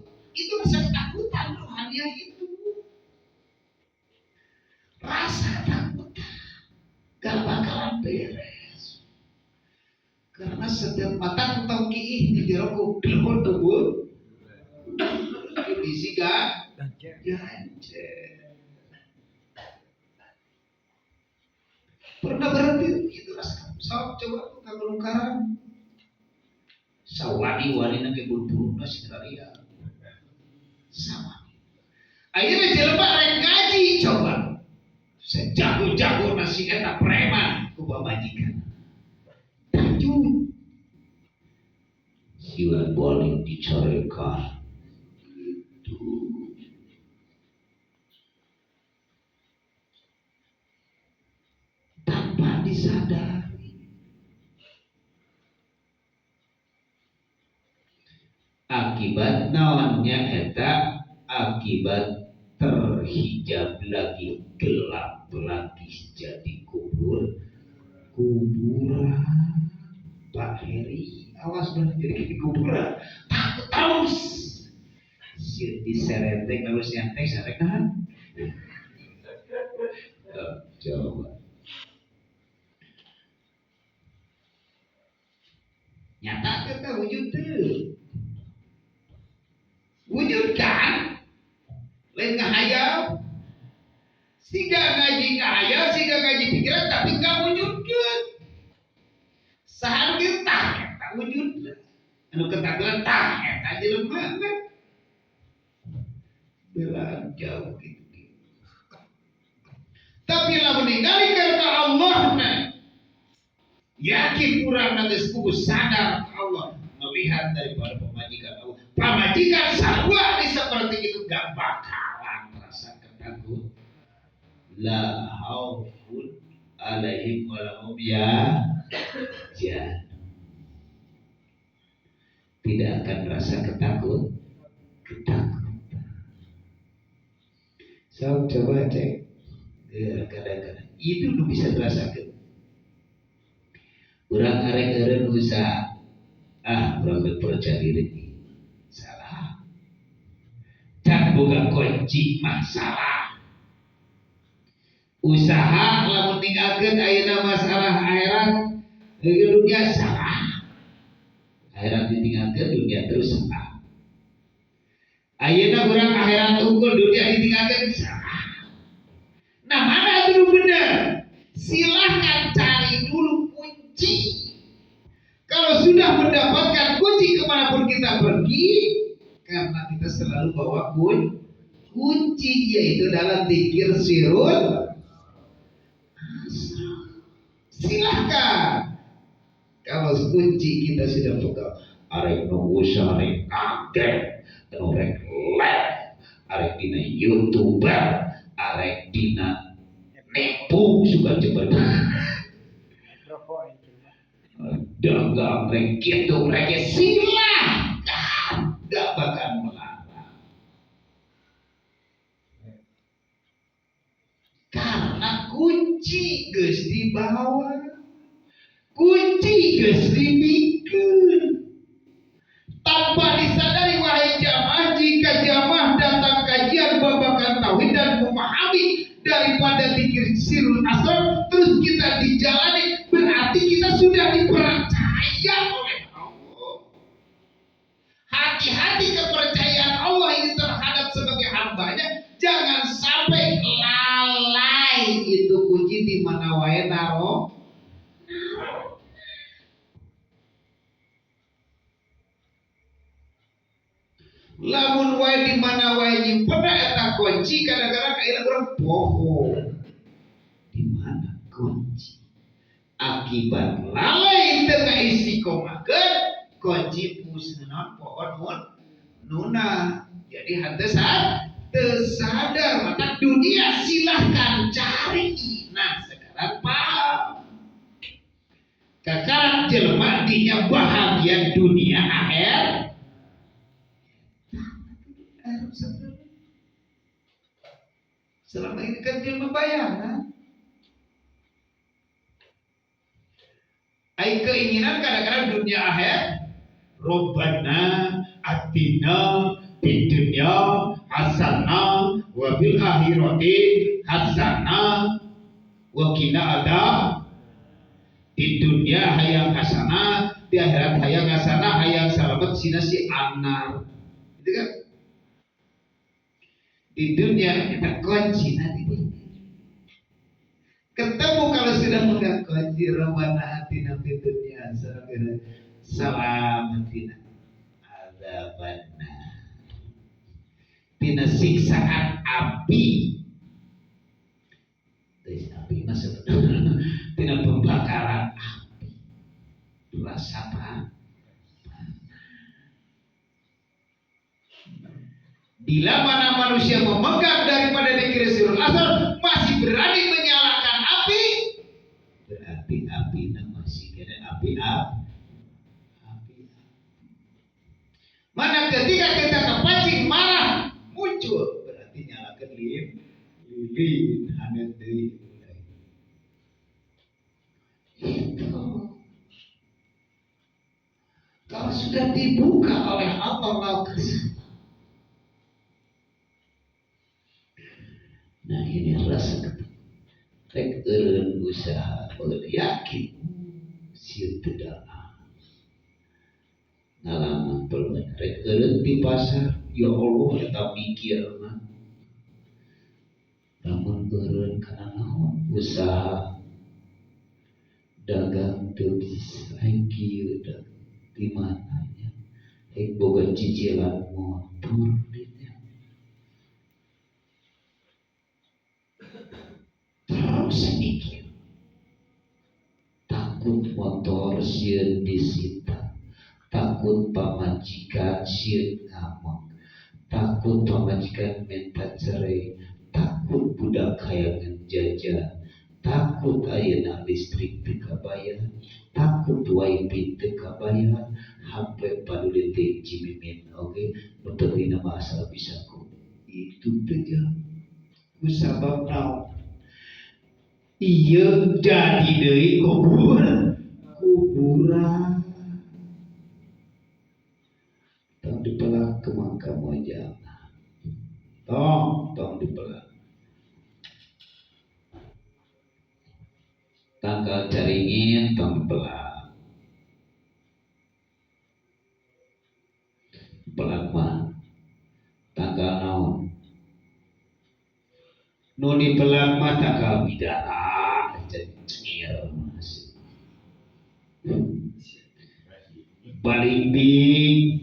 rasa ketakutan rohaniah itu. Rasa takut. Can beres. Karena setiap matang tong kiih di jero kubur kubur isi kan ganjel. Pernah berhenti itu rasa sok coba ka Gunung Karang. Sawani-wani na ke buru-buru na si sama. Akhirnya jelema rek ngaji coba. Sejago-jago nasi eta preman ku pamajikan. Tajud. Siwan boleh dicarekan. Gitu. Tanpa disadari. Akibat naonnya eta akibat terhijab lagi gelap lagi jadi kubur kuburan. Pak Heri awas banget jadi kuburan takut terus si disereteng terus nyantai serek kan coba nyata kita wujud tuh wujud kan lain ngahayal siga ngaji ngahayal siga ngaji pikiran tapi nggak wujudkeun saha nu tah eta wujud anu ketakutan tah eta jelema belaan jauh gitu. Tapi lamun ningali ka Allah na yakin urang geus kudu sadar Allah melihat daripada pemajikan Allah. Pamajikan sarua di seperti itu gak bakalan merasa ketakut. La khaufun alaihim wa lahum yahzanun. Tidak akan merasa ketakut. Ketakutan. So, coba cek. Ya, kadang-kadang itu udah bisa dirasakan. Urang arek eureun usaha. Ah, urang percaya diri. Salah. Can boga kunci mah salah. Usaha lamun ninggalkeun ayeuna masalah akhirat, dunia salah. Akhirat ditinggalkeun dunia terus salah. Ayeuna urang akhirat unggul dunia ditinggalkeun salah. Nah, mana dulu benar? Silahkan cari dulu kunci. Kalau sudah mendapatkan kunci kemanapun kita pergi, karena kita selalu bawa kunci, yaitu dalam dzikir sirul. Silahkan. Kalau kunci kita sudah pegang, arek nunggu arek kaget, arek live, arek dina youtuber, arek dina nipu suka coba. Dagang rek gitu rek silahkan, gak bakal melarang. Karena kunci geus dibawa, kunci geus dibikeun. Tanpa disadari wahai jamaah, jika jamaah datang kajian babakan tauhid dan memahami daripada dzikir sirul asrar terus kita dijalani, berarti kita sudah dipercaya oleh Allah. Hati-hati kepercayaan Allah ini terhadap sebagai hambanya, jangan sampai lalai. Itu kunci di mana wae naro. Lamun wae di mana wae nyimpen eta kunci, kadang-kadang kayak urang poho. Di mana kunci? Akibat lalai teu ngaistiqomahkeun kunci puseunaon pohon mun nuna. Jadi hate teu sadar maka dunia silahkan cari. Nah, sekarang paham. Kakarak jelema dinya bahagia dunia akhir. Selama ini kan jelema bayangan. Ai keinginan kadang-kadang dunia akhir. Robbana atina fid dunya hasanah wa fil akhirati hasanah wa qina adzab. Di dunia hayang hasanah, di akhirat hayang hasanah, hayang selamat sina si anar. Itu kan? Di dunia kita kunci nanti. Ketemu kalau sudah menggak kunci Rabbana atina fid dunya hasanah salamatina adzabannar. Tina siksaan api. Api masuk tina pembakaran api. Rasa apa? Bila mana manusia memegang daripada dikir sirul asal masih berani menyalakan api, berarti api masih kena api api. Mana ketika kita kepancing marah muncul, berarti nyalakan lilin hanet deui. Itu kalau sudah dibuka oleh Allah ke sana. Nah ini rasa rek eureun usaha boleh yakin sieun teu ngalaman peluang rek eureun di pasar ya Allah eta mikirna lamun eureun kana naon usaha dagang teu bisa kieu di mana nya rek boga cicilan motor dinya terus mikir takut motor sieun disita, takut pamajikan sieun ngamuk, takut pamajikan minta cerai, takut budak hayangan jajan, takut ayeuna listrik teu kabayar, takut wifi teu kabayar, HP paduli teh cimimin oge, nu penting mah asal bisa ku. Itu teh ku sabab naon? Ieu jadi deui kuburan. Tong dipelak ke makam wajah. Tong dipelak. Tangkal caringin tong dipelak. Pelak mah tangkal naon? Nu dipelak mah tangkal bidara jadi cengir masih. Balimbing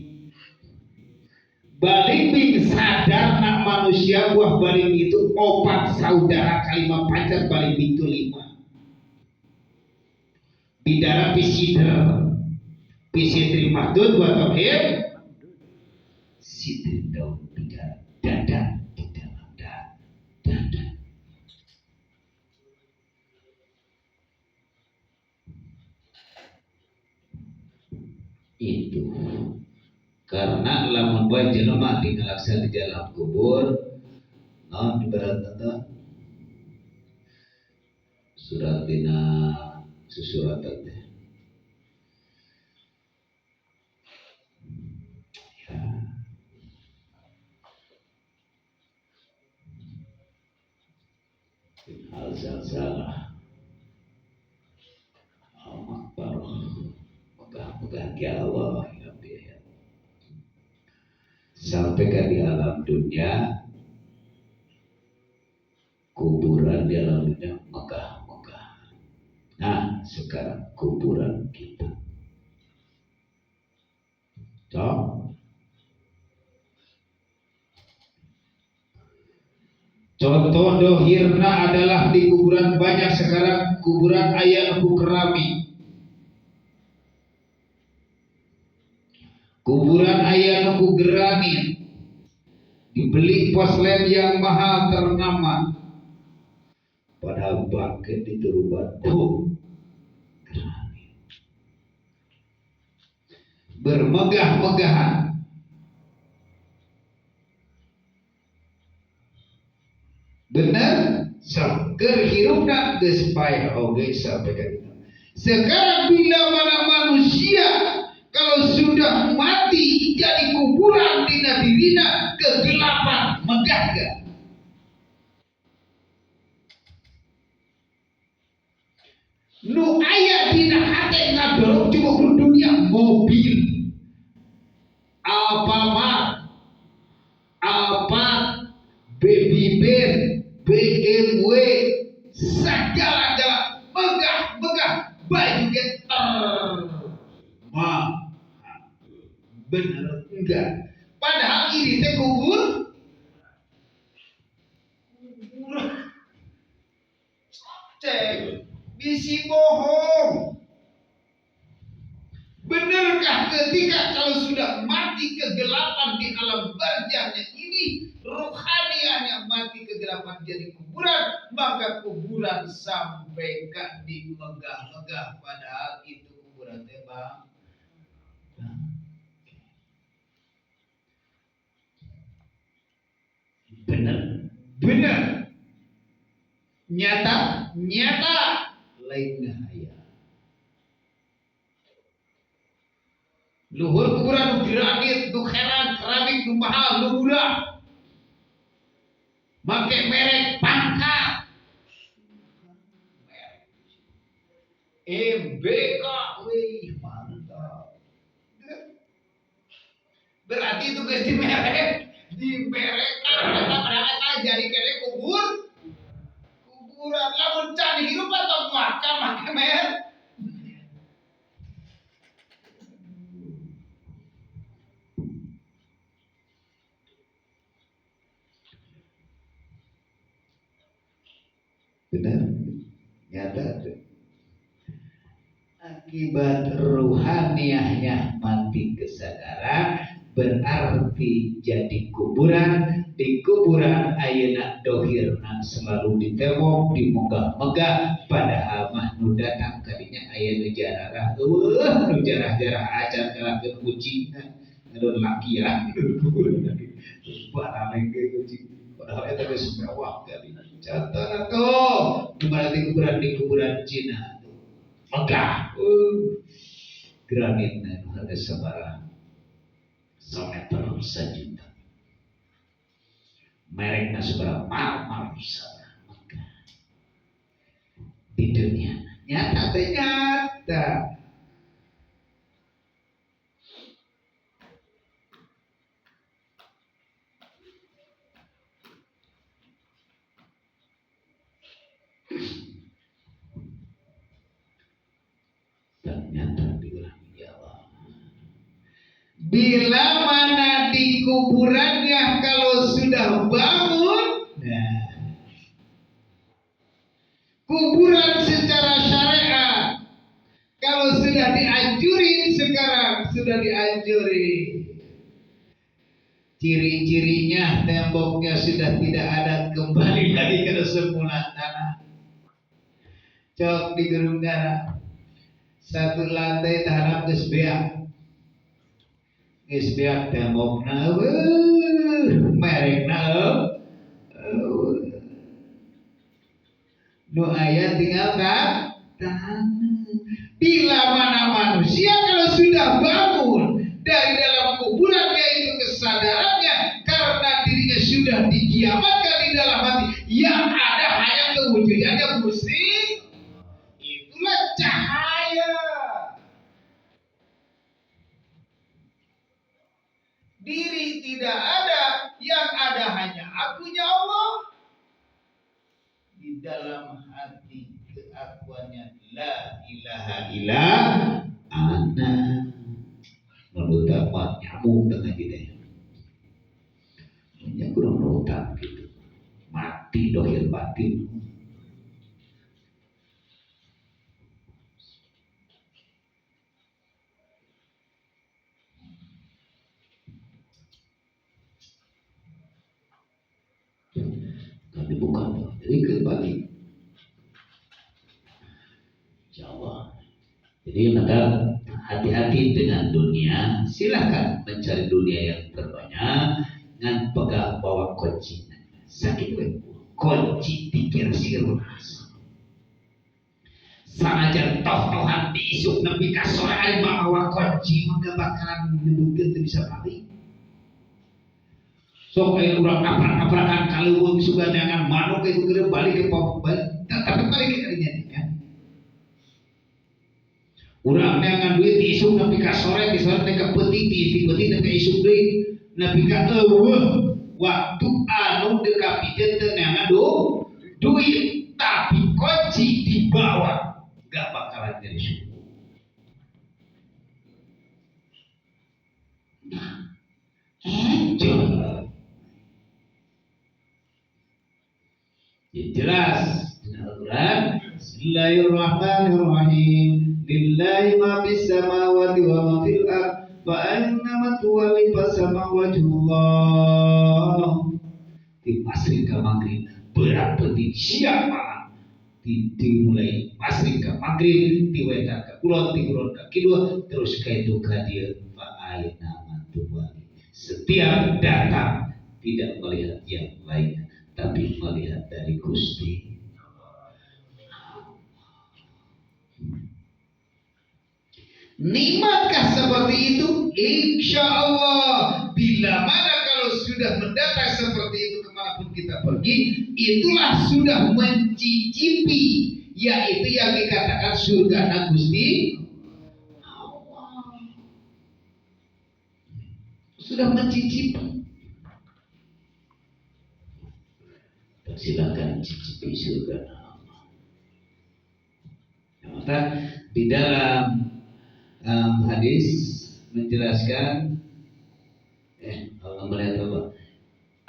sadar nak manusia buah balimbing itu opat saudara kalima pacar balimbing itu 5. Bidara pisider pisidri mahdud wa tauhid sidri daun bidara dada di dalam dada. Itu karena lamun bae jelema dingalaksa di dalam kubur naon ibarat tata surat dina susuratan teh ya. Al-zalzalah al-makbarah megah-megah ya Allah ya. Sampai ke di alam dunia kuburan di alam dunia megah-megah. Nah sekarang kuburan kita contoh dohirna adalah di kuburan banyak sekarang kuburan aya nu keramik, kuburan aya nu granit, dibeli poslen yang mahal ternama, padahal bangke diterubat granit, bermegah-megahan. Benar, keur hirupna geus paeh oge sampai ka ditu. Sekarang bila mana manusia kalau sudah mati jadi kuburan dina dirina kegelapan megah gak? Nu aya dina hate ngadorong cuma dunia, mobil, Alfamart, Alphard, Baby Benz, BMW, segala-gala megah-megah, baju geter. Mah, bener enggak? Padahal ini teh kubur. Cek, bisi bohong. Benarkah ketika kalau sudah mati kegelapan di alam barzahnya ini, ruhaniahnya mati kegelapan jadi kuburan, maka kuburan sampai ke di megah-megah, padahal itu kuburan teh bang. Benar, benar, nyata, nyata, lain ngahaya. Luhur kuburan nu granit, nu heran, keramik, nu mahal, nu murah. Make merek pangkat. MBK, wih mantap. Berarti itu guys di merek, di merek kan jadi kene kubur. Kuburan lamun can hirup atau makan make merek. Benar, nyata tuh. Akibat ruhaniahnya mati kesadaran, berarti jadi kuburan. Di kuburan ayeuna dohirna selalu ditembok, dimegah-megah, padahal mah nu datang kadinya aya nu jararah, eueuh nu jarah-jarah acan kalahkeun kucingna, ngadon lakian terus barang ge kucing. Padahal eta geus mewah kali. Contohna tuh, berarti kuburan di kuburan Cina tuh. Megah. Granitna nu harga sabaraha? Sameter sajuta. Merekna sabaraha marmar sabaraha megah. Di dunia nyata teh nyata. Ternyata diulang ya Allah. Bila mana di kuburannya kalau sudah bangun, nah, kuburan secara syariat kalau sudah dianjurin sekarang sudah dianjurin, ciri-cirinya temboknya sudah tidak ada, kembali lagi ke semula tanah. Cok di Gunung Dara satu lantai tahanap geus beak. Geus beak tembokna eueuh, merekna eueuh. Nu aya tinggal ka tanah. Bila mana manusia kalau sudah bangun dari dalam kuburannya itu kesadarannya, karena dirinya sudah dikiamatkan di dalam hati, yang ada hanya kewujudannya musik. Itulah cahaya. Diri tidak ada, yang ada hanya akunya Allah. Di dalam hati keakuannya la ilaha illa ana. Menurut apa nyamuk tengah kita. Nya kurang rotak gitu. Mati dohir batin. Dibuka jadi kembali insyaallah. Jadi maka hati-hati dengan dunia, silahkan mencari dunia yang terbanyak dengan pegang bawa kunci sakit we kunci pikir sirnas sanajan toh-tohan diisuk nepi ka sore ari bawa kunci mangga bakalan nyebutkeun teu bisa balik. Sok aya urang aprak-aprakan kaleuweung sugan jangan manuk itu keur balik ke pok balik, tapi balik ke kadinya kan. Urang neangan duit ti isuk nepi ka sore, ti sore teh ka peuting, ti peuting teh ka isuk deui. Nepi ka eueuh waktu anu deuk kapikeun teu neangan duit, tapi kunci dibawa gak bakalan jadi syukur. Nah, ya, jelas Al-Quran. Bismillahirrahmanirrahim. Lillahi ma fis samawati wa ma fil ard fa annama tuwalli fasama wajhullah. Di masrik ke maghrib berat penting siang malam. Di mulai masrik ke maghrib, di wetan ke kulon, di kulon ke kidul, terus ka itu ka dieu fa aina tuwalli. Setiap datang tidak melihat yang lainnya, tapi melihat dari Gusti. Nikmatkah seperti itu? Insya Allah. Bila mana kalau sudah mendatang seperti itu kemanapun kita pergi, itulah sudah mencicipi, yaitu yang dikatakan surga Gusti Allah. Sudah mencicipi. Silakan cicipi surga Allah. Maka di dalam hadis menjelaskan Allah melihat Allah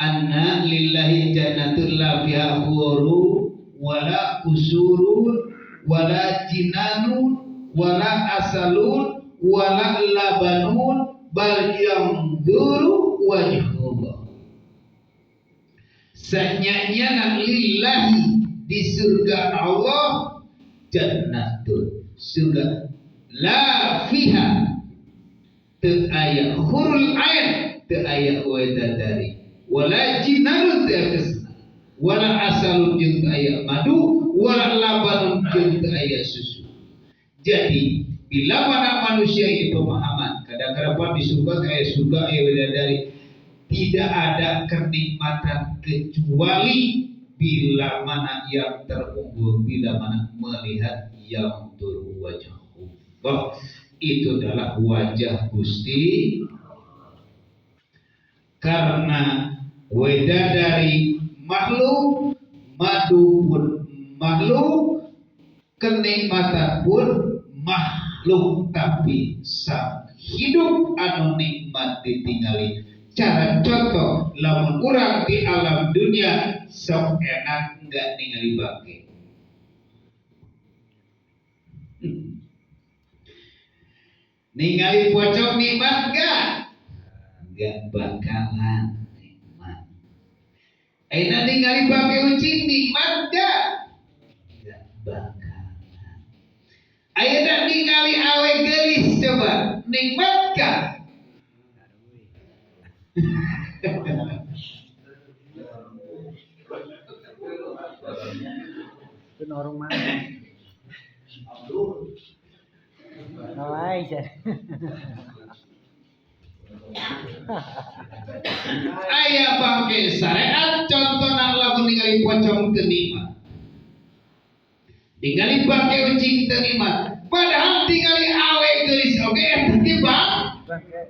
anna lillahi jannatul la fiha huru wala kusurun wala jinanun wala asalun wala labanun bal yanzuru wajhullah. Sanyanya lillahi di surga Allah jannatul surga la fiha teu aya hurul ain teu aya wedadari wala jinanun teu kesna wala asalun jeung teu aya madu wala labanun jeung teu aya susu. Jadi bila mana manusia ini pemahaman kadang-kadang di surga aya surga aya wedadari, tidak ada kenikmatan kecuali bila mana yang terunggul, bila mana melihat yang turwajah Allah. Itu adalah wajah Gusti. Karena wedadari makhluk, madu pun makhluk, kenikmatan pun makhluk, tapi sang hidup anu nikmat ditinggali. Cara contoh lamun urang di alam dunia sok enak enggak ningali bangke. Ningali pocong nikmat enggak? Enggak bakalan nikmat. Enak ningali bangke ucing nikmat enggak? Enggak bakalan. Ayeuna ningali awe geulis coba nikmat enggak? Itu norong mana? Aya bangke syariat contohna lamun ningali pocong teu nikmat. Ningali bangke ucing teu nikmat. Padahal tingali awe geulis oge eta ge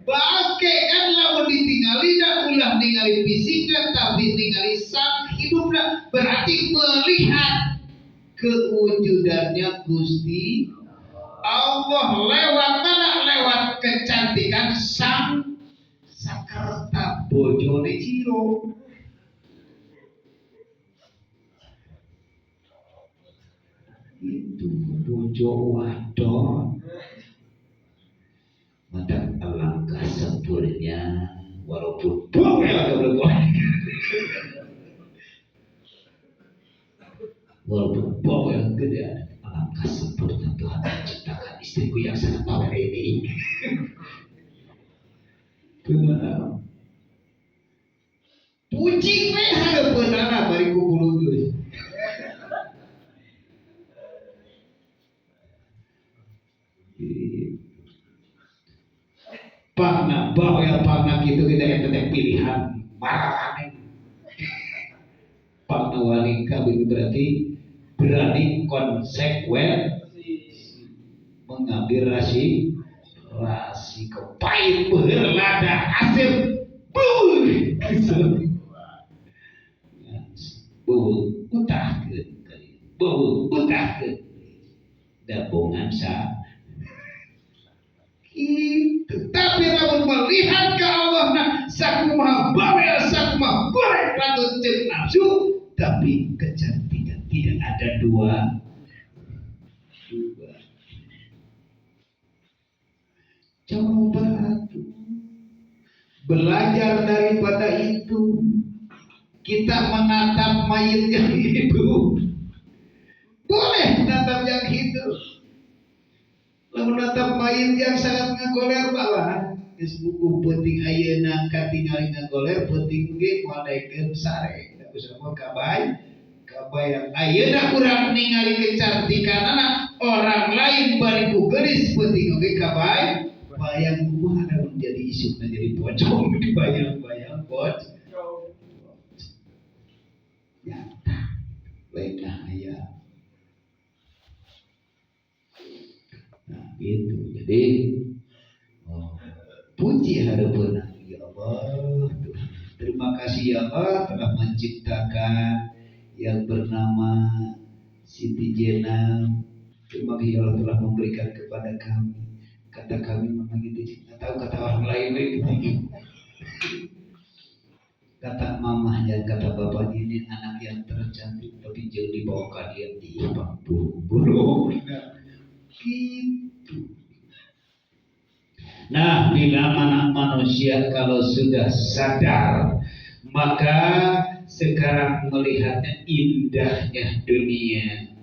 bangke kan lamun ditingali da ulah ningali fisikna tapi ningali sang hidupna, berarti melihat kewujudannya Gusti Allah lewat mana? Lewat kecantikan sang sakerta bojone Ciro. Itu bojo wadon. Maka alangkah sempurnanya walaupun bawel walaupun bawel gede, alangkah sempurna Tuhan menciptakan istriku yang sangat bawel ini. Benar. Puji we hareupeunana bari ku bulutus. Pangna bawel pangna kitu kita eta teh pilihan maraneh. Pangna wali kabeh berarti berani konsekuen. Mengambil rasiko pahit beuheur lada asem beuh beuh utahkeun beuh utahkeun dabongan sa gitu. Tapi lamun melihat ke Allah nah sakumaha bawel sakumaha goreng patut ceuk nafsu, tapi kecantikan tidak ada dua. Coba tuh belajar daripada itu. Kita menatap mayit yang hidup, boleh menatap yang hidup. Lamun menatap mayit yang sangat ngagoler malah geus buku penting ayeuna katingali ngagoler penting ge moal daekeun sare. Da usah kabay kabayang ayeuna urang ningali kecantikanana orang lain bari ku geulis penting oge kabay bayang kumaha lamun jadi isukna jadi pocong dibayang-bayang pocong. Nyata lain aya. Nah, gitu. Jadi puji hareupeunna ya Allah. Tuhan. Terima kasih ya Allah telah menciptakan yang bernama Siti Jenab. Terima kasih ya Allah telah memberikan kepada kami. Kata kami memang gitu, nggak tahu kata orang lain gitu. Kata mamahnya, kata bapaknya ini anak yang tercantik, tapi jangan dibawa ke dia di buru-buru. Gitu. Nah, bila mana manusia kalau sudah sadar, maka sekarang melihatnya indahnya dunia.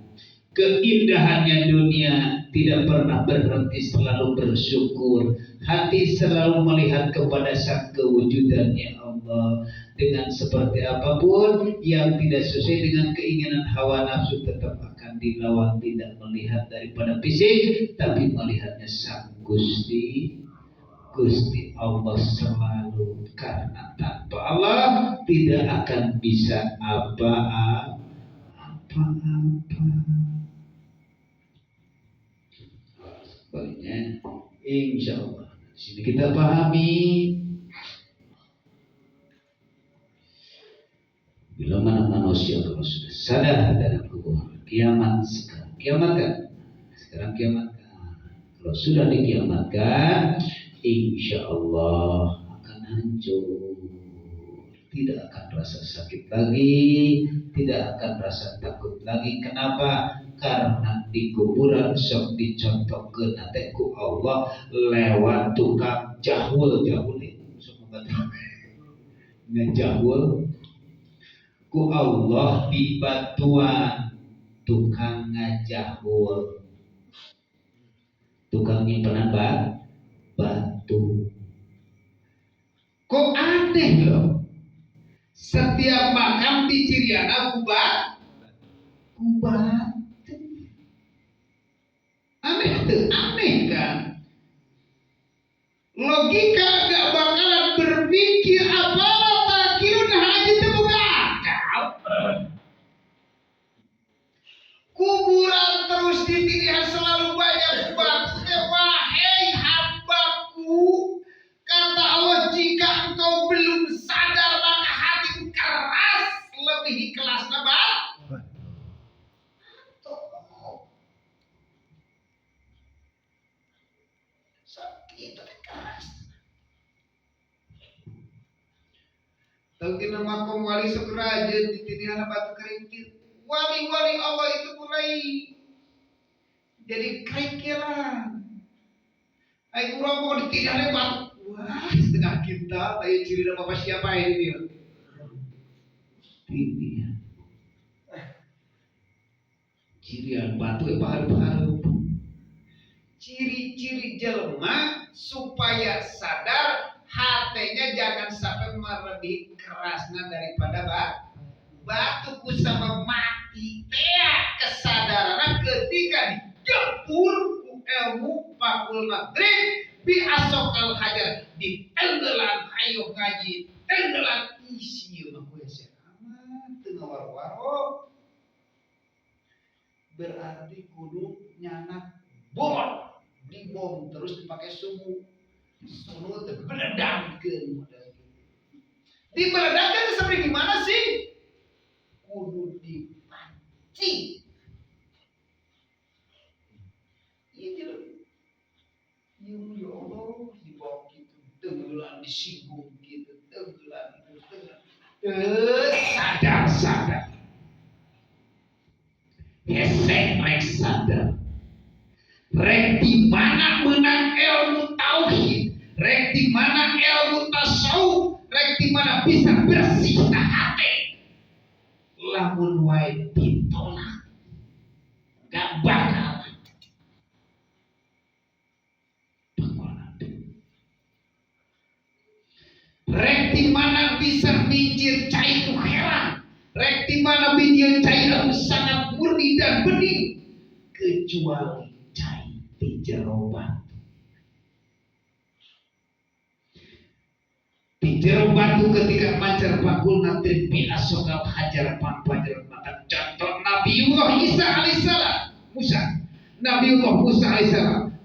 Keindahannya dunia tidak pernah berhenti, selalu bersyukur. Hati selalu melihat kepada sang kewujudannya Allah. Dengan seperti apapun yang tidak sesuai dengan keinginan hawa nafsu tetap akan dilawan, tidak melihat daripada fisik, tapi melihatnya sang Gusti, Gusti Allah selalu. Karena tanpa Allah tidak akan bisa apa-apa. Sebaliknya, insya Allah di sini kita pahami bila mana manusia kalau sudah sadar dalam kubur kiamat sekarang kiamat kan, sekarang kiamat kan, kalau sudah dikiamatkan, insya Allah akan hancur, tidak akan rasa sakit lagi, tidak akan rasa takut lagi. Kenapa? Karena di kuburan sok dicontohkeun teh ku Allah lewat tukang jahul jahul sok ngajahul ku Allah di batuan tukang ngajahul, tukang nyimpenan batu. Kok aneh loh, setiap makam di Ciriana ku batu. Aneh tuh, aneh kan? Logika gak bakalan berpikir apalah takirun haji itu bukan akal. Kuburan terus ditilihan selalu banyak batu. Wahai hambaku, kata Allah, jika engkau belum sadar maka hatimu keras lebih ikhlas nabat. Sakit keras. Tahu kena makom wali sok raja ditilihan batu kerikil. Wali-wali Allah itu mulai jadi kerikilan. Ayo urang mau ditilihan batu. Wah, setengah kita, ayo ciri bapak siapa ini? Ini cirian batu paru-paru. Ciri-ciri jelma supaya sadar hatenya jangan sampai melebihi kerasnya daripada batu ku sama mati tea kesadaran ketika dijempur ku ilmu pakul maghrib bi asokal hajar di tenggelam ayo ngaji tenggelam isi mah gue amat teu ngawaro-waro berarti kudu nyanak bor Dibom terus dipakai subuh. Sunu teh beledangkeun model gitu. Dibeledangkeun seperti gimana sih? Kudu dipancing. Iya jelema. Ya Allah, dibawa gitu, tenggelam disinggung gitu, tenggelam, tenggelam. Sadar-sadar. Hese rek sadar. Rek di mana menang ilmu tauhid, rek di mana ilmu tasawuf, rek di mana bisa bersih hati. Lamun wae ditolak, gak bakal. Rek di mana bisa bijir cai nu herang, rek di mana bijir cai anu sangat murni dan bening, kecuali cai di jero batu. Di jero batu ketika mancar bakul nanti bi asokal hajar pampajar mata. Contoh Nabiullah Isa alaihissalam, Musa, Nabiullah Musa alaihissalam,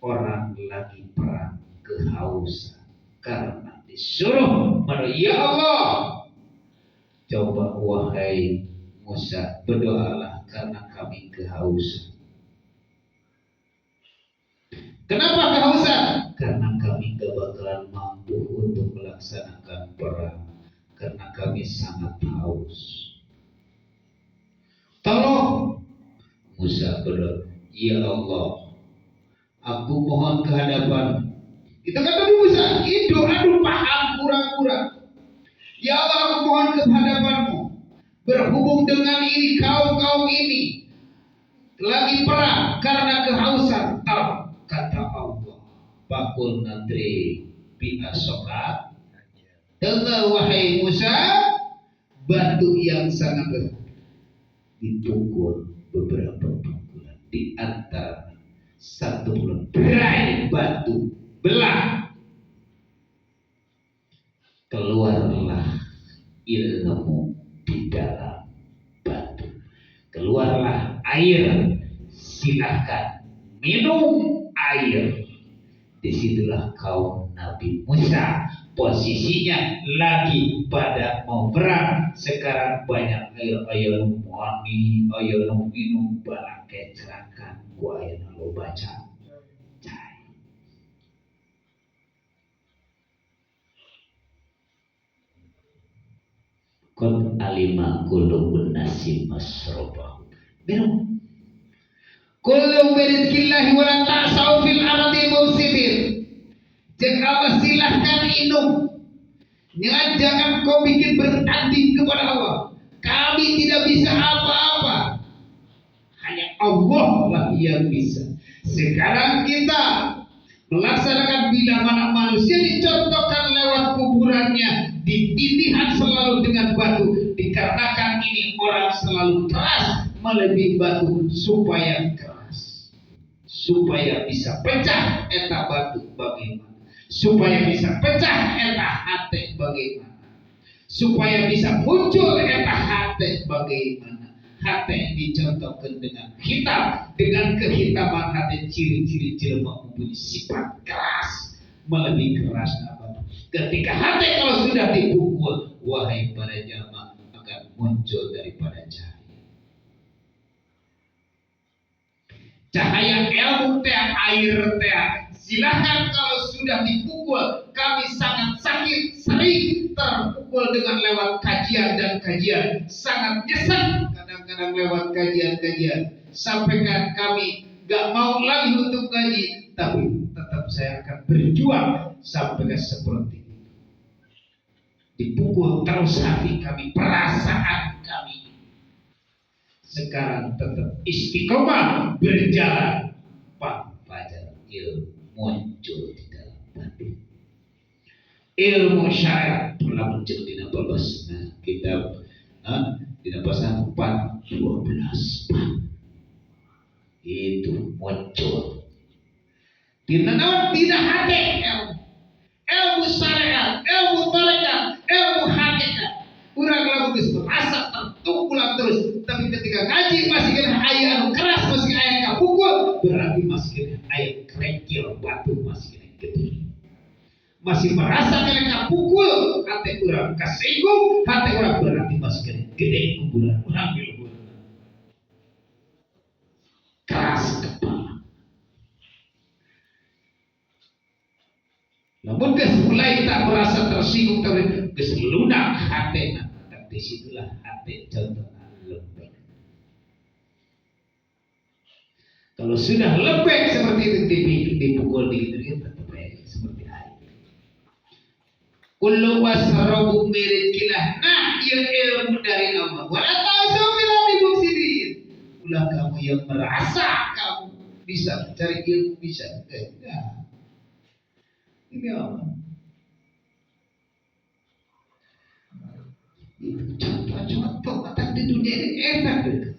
orang lagi perang kehausan karena disuruh pada ya Allah, coba wahai Musa berdoalah karena kami kehausan. Kenapa kehausan? Karena kami gak bakalan mampu untuk melaksanakan perang karena kami sangat haus. Tolong Musa berdoa, ya Allah, aku mohon kehadapan. Itu kan tadi Musa, itu aduh paham kurang-kurang. Ya Allah, aku mohon kehadapanmu. Berhubung dengan ini kaum-kaum ini lagi perang karena kehausan. Tolong, kata Allah, bakul nadri bi asoka. Dengar wahai Musa, batu yang sangat besar dipukul beberapa pukulan di antara satu bulan berai batu belah, keluarlah ilmu di dalam batu, keluarlah air, silahkan minum air. Disitulah kaum Nabi Musa posisinya lagi pada mau perang. Sekarang banyak air, air mani, air minum, balake cerakan, gua air lo baca. Qad alima kullu unasin masrobahu. Minum. Kullu birizqillahi wa la ta'sau fil ardi mufsidin. Jika Allah silahkan minum. Jangan kau bikin bertanding kepada Allah. Kami tidak bisa apa-apa. Hanya Allah lah yang bisa. Sekarang kita melaksanakan bila mana manusia dicontohkan lewat kuburannya, ditindihan selalu dengan batu, dikarenakan ini orang selalu keras melebihi batu supaya keras, supaya bisa pecah eta batu bagaimana, supaya bisa pecah eta hati bagaimana, supaya bisa muncul eta hati bagaimana. Hati dicontohkan dengan hitam, dengan kehitaman hati ciri-ciri jelema mempunyai sifat keras, melebihi keras apa. Ketika hati kalau sudah dipukul, wahai para jamaah, akan muncul daripada cahaya. Cahaya ilmu teh, air teh. Silahkan kalau sudah dipukul, kami sangat sakit, sering terpukul dengan lewat kajian dan kajian, sangat nyesek kadang-kadang lewat kajian-kajian, sampai kan kami gak mau lagi untuk ngaji, tapi tetap saya akan berjuang sampai seperti itu. Dipukul terus hati kami, perasaan kami. Sekarang tetap istiqomah berjalan, Pak Fajar ilmu muncul di dalam batin. Ilmu syariat pernah muncul di babas. Nah, kitab di pasal 4:12 itu muncul. Tidak naon, tidak hati ilmu. Ilmu syariat, ilmu tarekat, ilmu hakikat. Urang lamun geus merasa tertukulan terus, tapi ketika ngaji masih kena aya anu keras, masih aya kapukul, berarti masih aya kerengkil batu masih gede. Masih merasa kena pukul hati urang kasinggung hati urang berarti masih gede kuburan urang di luhur. Keras kepala. Namun geus mulai tak merasa tersinggung tapi geus lunak hatena, tapi disitulah hati contohna lembek. Kalau sudah lembek seperti itu dipukul dikit-dikit tetap aja seperti air. Kullu wasrabu mirizkilah. Nah, ieu ilmu dari Allah. Wala ta'su fil ardi mufsidin. Ulah kamu yang merasa kamu bisa mencari ilmu bisa enggak. Ini Allah. Itu contoh-contoh kata di dunia ini enak gitu.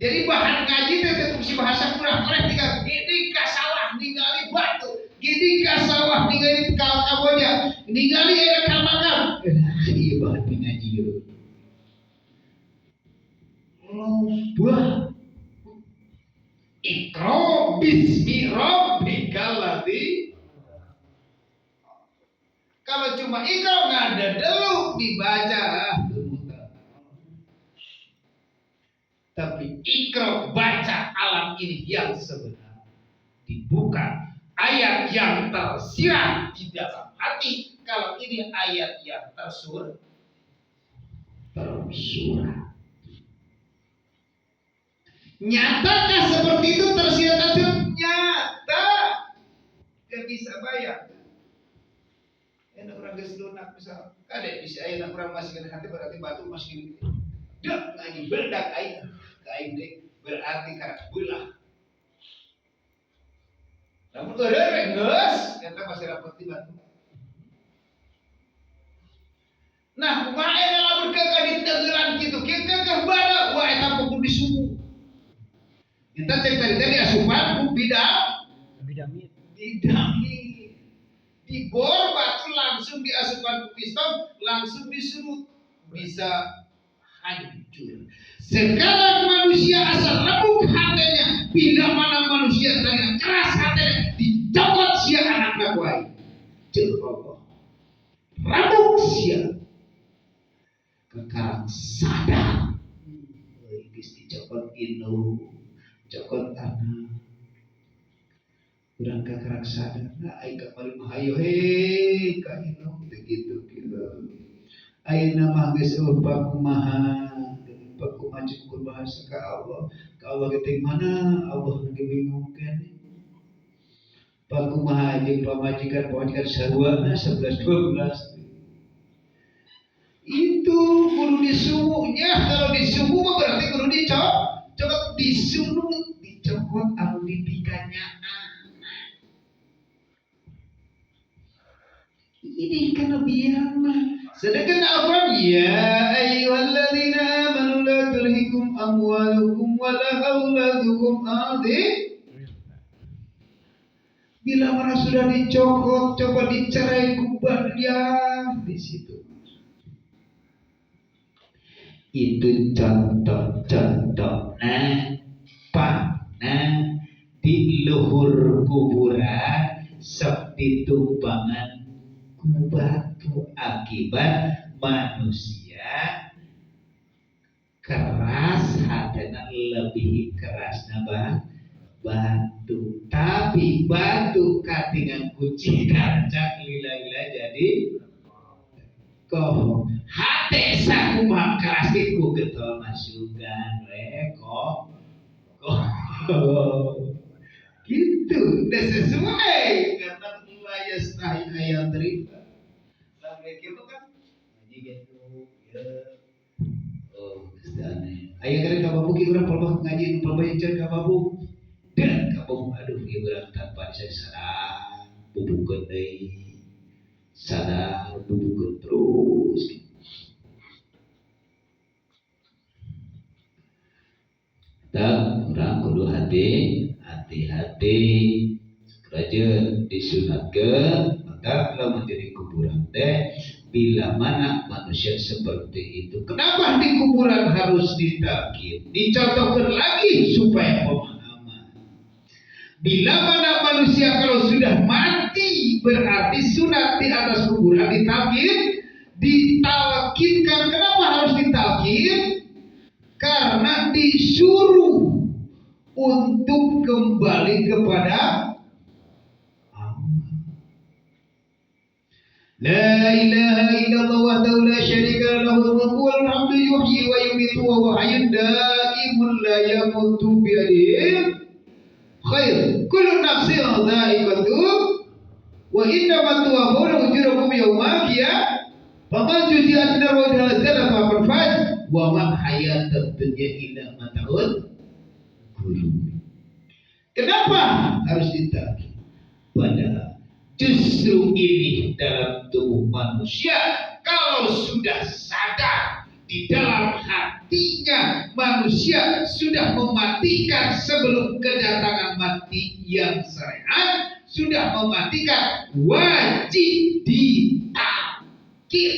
Jadi bahan ngaji teh tetep si bahasa kurang-kurang tiga. Gini ka sawah ningali batu, gini ka sawah ningali kamboja, ningali aya ka makam. Ieu bahan ngaji ieu. Loba. Iqra bismi rabbikal ladzi. Kalau cuma iqra nggak ada dulu dibaca. Tapi iqra baca alam ini yang sebenar. Dibuka ayat yang tersirat di dalam hati. Kalau ini ayat yang tersurat. Nyatakah seperti itu tersirat? Nyata. Gak bisa bayang. Enak orang geus lunak misal. Kade bisa aya orang masih kena hati berarti batu masih gini. Dek ngaji bedak aing. Aing deh berarti karena belah. Namun eureun geus eta masih rapet di batu. Nah, kumaha eta lamun keukeuh diteunggeulan kitu, kieu keukeuh bada wah eta kudu disumu. Kita cek tadi tadi asupan ku bidang bidamit. Bidamit. Dibor batu langsung diasupan ku piston, langsung disurut. Bisa hancur. Sekarang manusia asal remuk hatinya, bila mana manusia tadi keras hatinya, dicopot sia anakna ku aing. Ceuk Allah. Remuk sia. Kekarang sadar. Euy geus dicopot indung, cokot anak. Urang kakarang sadar, nah aing kamari mah hayo he ka indung teh kitu kieu. Ayeuna mah geus eueuh pakumaha, pakumaha cukur bahasa ka Allah. Ka Allah ge mana? Allah ge bingung keneh. Pakumaha jeung pamajikan sarua 11 12. Itu kudu disumunya, kalau disumu mah berarti kudu dicokot, disunut, dicokot anu dipikanya. Ini kenabian mah. Sedangkan Al-Quran, ya ayyuhalladzina amanu la tulhikum amwalukum wala auladukum adi. Bila mana sudah dicokot, coba dicerai kubah dia di situ. Itu contoh-contoh. Nah, nah di luhur kuburan sok ditumpangan ku batu akibat manusia keras hatinya lebih keras nabah batu, tapi batu katingan kucing kancak lila-lila jadi koh hati sakumaha keras ku getol masukan we kok gitu udah sesuai karena yastahi ayat terima. Lah itu kan ngaji gitu ya. Oh, geus aneh. Aya keur ka babuk urang palebah ngaji nu palebah jeung ka babuk. Dan ka babuk aduh ieu urang tanpa sadar bubukeun deui. Sadar bubukeun terus. Tah urang kudu hati-hati. Raja disunatkan maka kalau menjadi kuburan teh bila mana manusia seperti itu. Kenapa di kuburan harus ditakir? Dicontohkan lagi supaya pemahaman. Bila mana manusia kalau sudah mati berarti sunat di atas kuburan ditalkin, ditalkinkan. Kenapa harus ditalkin? Karena disuruh untuk kembali kepada Allah. La ilaha illallah wahdahu la syarika lahu mulku wal hamdu yuhyi wa yumiitu wa huwa hayyun daimun la yamutu biyadihi khair. Kullu nafsin dha'iqatul wa innama tuwaffawna ujurakum yawmal qiyamah. Faman zuhziha 'anil nar wa udkhilal jannata faqad faz wa ma hayatud dunya illa mata'ul ghurur. Kenapa harus ditalkin? Padahal justru ini dalam tubuh manusia kalau sudah sadar di dalam hatinya manusia sudah mematikan sebelum kedatangan mati yang syariat, sudah mematikan, wajib ditalkin.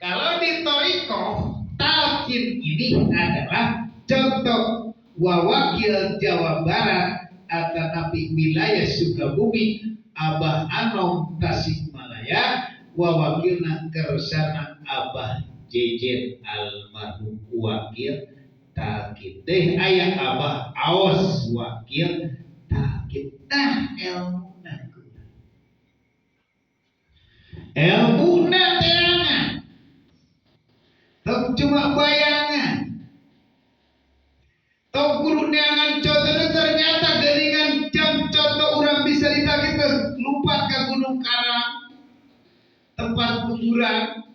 Kalau di thoriqoh, talkin ini adalah contoh wawakil Jawa Barat atau nabi wilayah Sukabumi Abah Anom Tasikmalaya, wawakilna kersana Abah Jejen almarhum wakil talkin deh ayah Abah Aos wakil talkin. Tah elmuna elmuna teangan tong cuma bayangan tong kudu neangan contohnya. Ternyata dengan jam contoh orang bisa ditalkin lupa ke Gunung Karang tempat kuburan.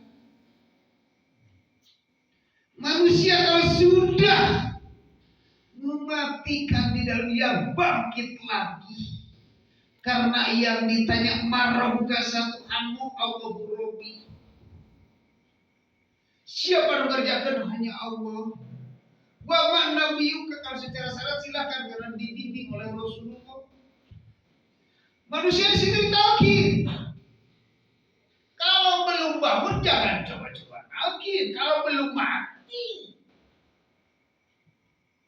Manusia kalau sudah mematikan di dalam dia bangkit lagi. Karena yang ditanya marabbuka satuhanmu Allahu Rabbi. Siapa yang mengerjakan? Hanya Allah. Wa ma nabiyuka, kalau secara syarat silakan karena dibimbing oleh Rasulullah. Manusia di sini ditalkin. Kalau belum bangun jangan coba-coba talkin. Kalau belum mati,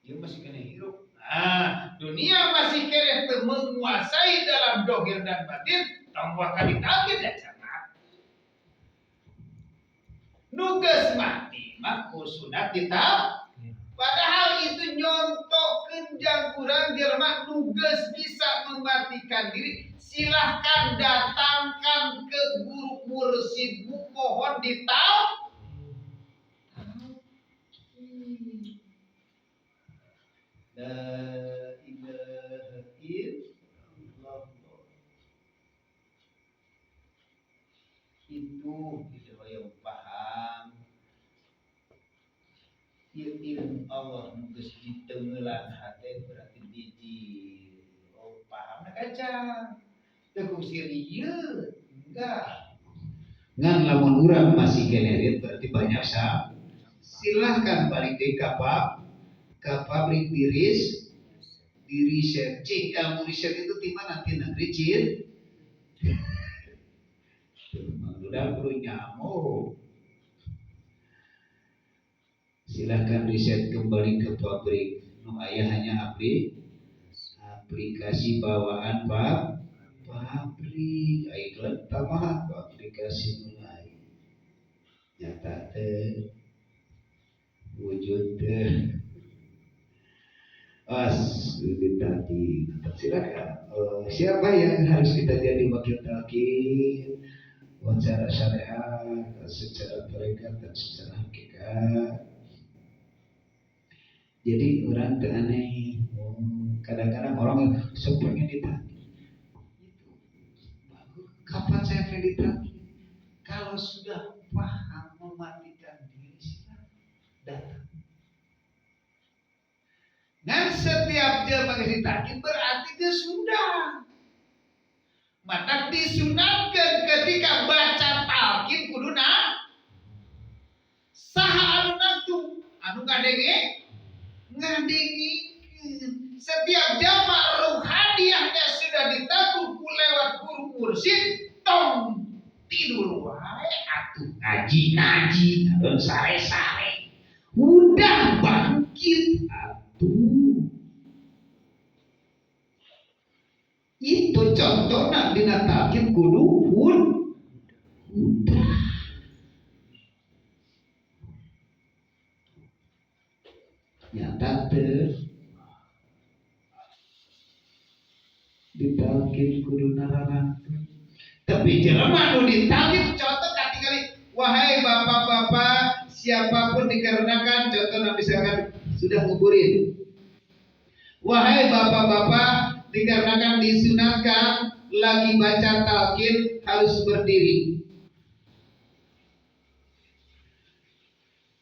dia masih kena hidup. Nah, dunia masih kena menguasai dalam dohir dan batin. Tong bakal ditalkin ya mati. Nugas mati mah sunat dital. Padahal itu nyontohkeun jang urang jelema nugas bisa mematikan diri. Silahkan datangkan ke guru mursidmu, mohon dital. La ilaha illallah. Itu yang paham. Ilmu Allah nugas ditengelan hati berarti biji. Oh paham nak kacang. Tekung sirieut enggak. Ngan lamun urang masih generit berarti banyak sah. Silahkan balik deui ka pabrik diris di riset. Cing ilmu riset itu di mana? Di negeri Cina. Udah perlu nyamuk. Silahkan riset kembali ke pabrik. Nu aya hanya aplikasi bawaan pak pabrik. Ayo tambahan aplikasi mulai nyata teh wujud teh. As tadi silakan. Siapa yang harus kita jadi wakil talkin? Secara syariat, secara tarekat dan secara hakikat. Jadi orang aneh. Kadang-kadang orang sok pengen ditalkin. Itu bagus. Kapan saya pengen ditalkin? Kalau sudah paham mematikan diri, silakan datang. Dan setiap dia pakai ditalkin berarti dia sudah. Maka disunatkan ketika baca talkin kuduna saha anu nangtu anu ngadenge ngadengikeun. Setiap jamak ruhaniahnya sudah ditakut lewat guru mursyid tong tidur wae atuh ngaji ngaji sare-sare udah bangkit. Tuh. Itu contohna dina talqin kudu udah. Nyata teu ditalqin kudu nararangkeun. Tapi jelema nu ditalqin contoh katingali, wahai bapak-bapak siapapun dikarenakan contohna misalkan sudah nguburin. Wahai bapak-bapak dikarenakan disunatkan lagi baca talqin harus berdiri.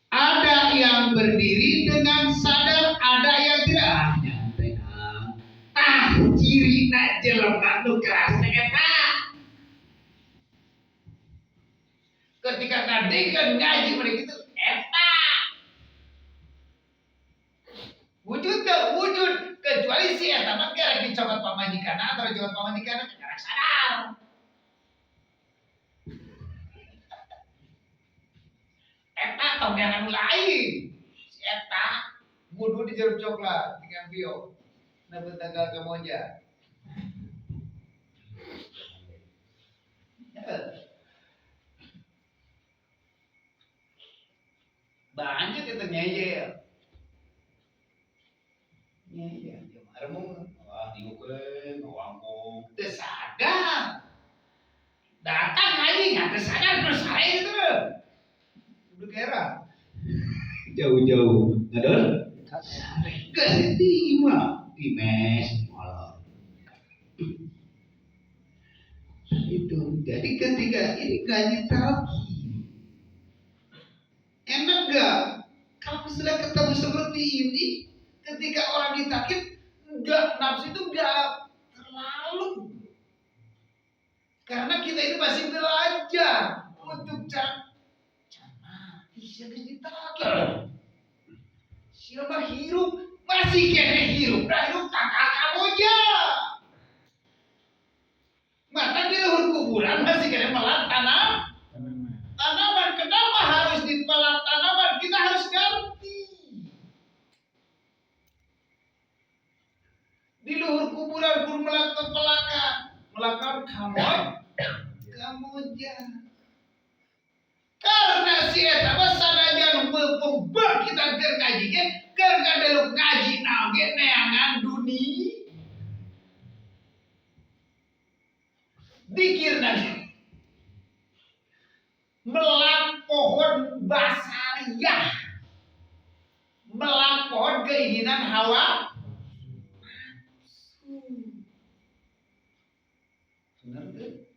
Ada yang berdiri dengan sadar, ada yang tidak. Ah, nyantai ah. Tah cirina jelema nu keras eta. Ketika ngadekeun ngaji mereka itu eta. Wujud teu wujud kecuali si eta mah kerek dicokot pamajikanna atau dicokot pamajikanna kerek sadar. Eta tong yang anu lain. Si eta ngudu di jeruk coklat dengan bio. Nah tanggal kamoja. Banyak itu ngeyel. Ngeyel, remung. Wah, diukeun, wangkong. Teu sadar. Datang ngaji nggak teu sadar terus sare gitu. Udah kera. Jauh-jauh ngadon. Sare geus di imah, di mes malah. Itu. Jadi ketika ini ngaji talqin. Enak gak? Kalau sudah ketemu seperti ini, ketika orang ditalqin, enggak, nafsu itu enggak terlalu. Karena kita ini masih belajar untuk cara mati, geus ditalqin. Siapa hirup masih kene hirup, dah hirup tangkal kamoja. Mata di luhur kuburan masih kene melak tanam. Tanaman kenapa harus dipelak tanaman? Kita harus ngerti. Di luhur kuburan kudu melak pelakan, melakukan kamoja. Karena si eta mah sanajan beupeung kita keur ngaji ge, keur ngadeluk ngaji naon ge neangan dunia. Dikirna melak pohon basariah, melak pohon keinginan hawa nafsu. Benar tuh?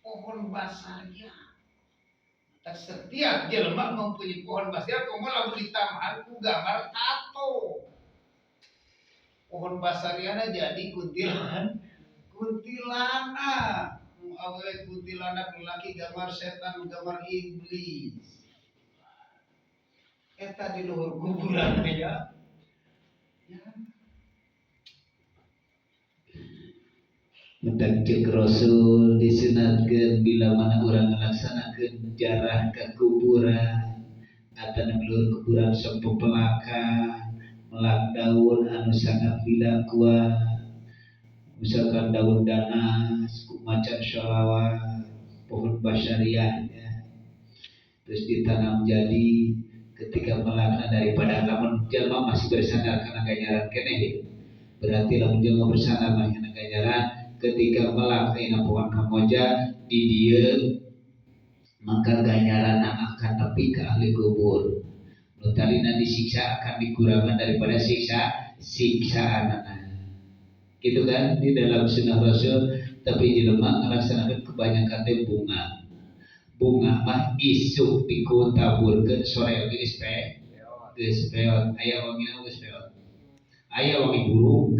Pohon basariah. Tak setiap jelema mempunyai pohon basariah, komo lamun ditambahan ku gambar tato. Pohon basariahna jadi kuntilanak. Awewe kuntilanak lelaki gambar setan, gambar iblis. Eta di luhur kuburan ya. Ya. Mendak ceuk Rasul disunatkeun bila mana urang ngalaksanakeun jarah ka kuburan atawa luhur kuburan sok pepelakan melak daun anu sangat lila kuat, misalkan daun danas ku macan sholawat pohon basyariah ya. Terus ditanam jadi ketika melakna daripada lamun jelma masih bersandar kana ganjaran keneh, berarti lamun jelma bersandar kana ganjaran ketika melak ayeuna pohon kamoja di dieu maka ganjaran akan nepi ka ahli kubur. Nu tadina disiksa akan dikurangan daripada siksaanana. Gitu kan di dalam sunnah Rasul. Tapi jelema ngalaksanakeun kebanyakan teh bunga. Bunga mah isuk dikutaburkeun sore oge geus geus peot. Aya wangina geus peot. Aya wangi buruk.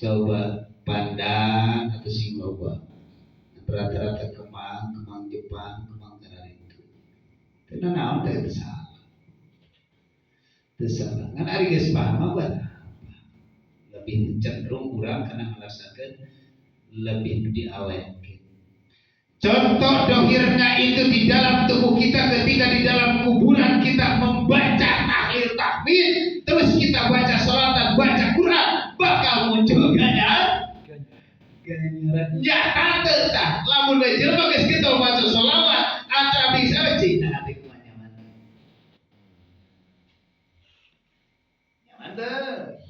Coba pandan atau sing loba. Rata-rata kemang, kemang Jepang, kemang kana itu. Teu naon teh teu salah. Teu salah. Ngan ari geus paham mah buat apa? Lebih cenderung urang kana ngalaksanakeun lebih diawetkeun. Contoh dohirnya itu di dalam tubuh kita ketika di dalam kuburan kita membaca tahlil tahmid, terus kita baca sholat dan baca Quran, bakal muncul ganjaran. Ganjaran nyata tah. Lamun da jelema geus kitu maca sholawat antara bisa cina hati kumaha nyaman. Nyaman teu?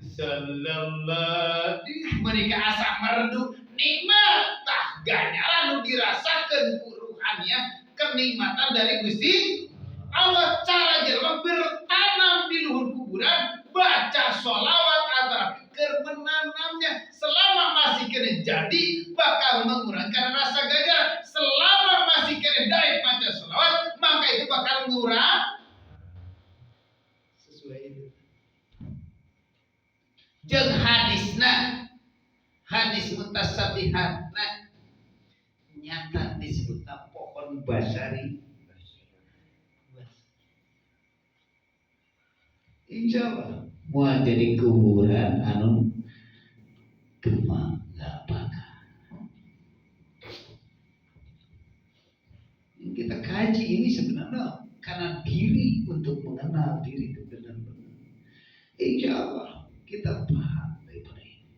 Sallallahu mereka asa merdu nikmat tah ganjaran nu dirasakeun ku ruhania kenikmatan dari Gusti Allah. Cara jelema bertanam di luhur kuburan baca sholawat antara keur menanamnya selama masih kena jadi bakal mengurangkan rasa gagal. Selama masih kena daik baca sholawat maka itu bakal ngurang sesuai itu. Jeung hadisna, hadis mutasabihatna nyata disebutna pohon basari. Insya Allah mau jadi kuburan anu gema nggak bakal. Kita kaji ini sebenarnya karena diri untuk mengenal diri itu benar-benar. Insya Allah kita paham daripada ini.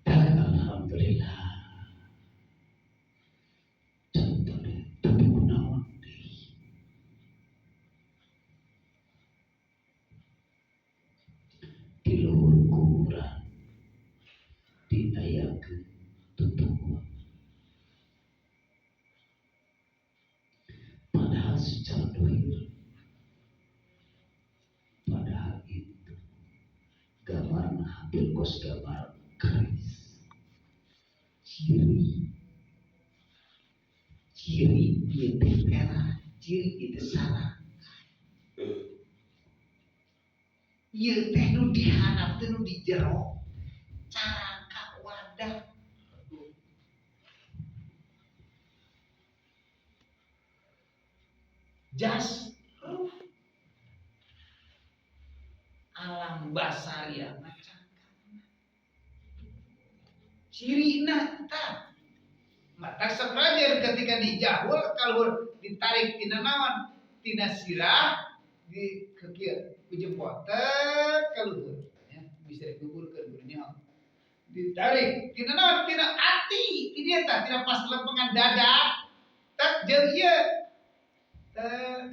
Dan alhamdulillah. Contohnya, tapi kunaon deui. Di luhur kuburan diayakeun tutup. Padahal secara dohir, padahal itu gambar hampir kos gambar keris. Ciri ciri ieu teh merah, ciri itu salah. Ieu teh nu dihandap teh nu di jero carangka wadah. Jas ruh alam basaria macangkana cirina tah mata sok rajer ketika dijahul kalau ditarik tina naon tina sirah di ke kieu ku jempol teh ka luhur ya bisa dikuburkeun gurunya ditarik tina naon tina ati ti dieu tah tina pas lempengan dada tak jeung ieu teh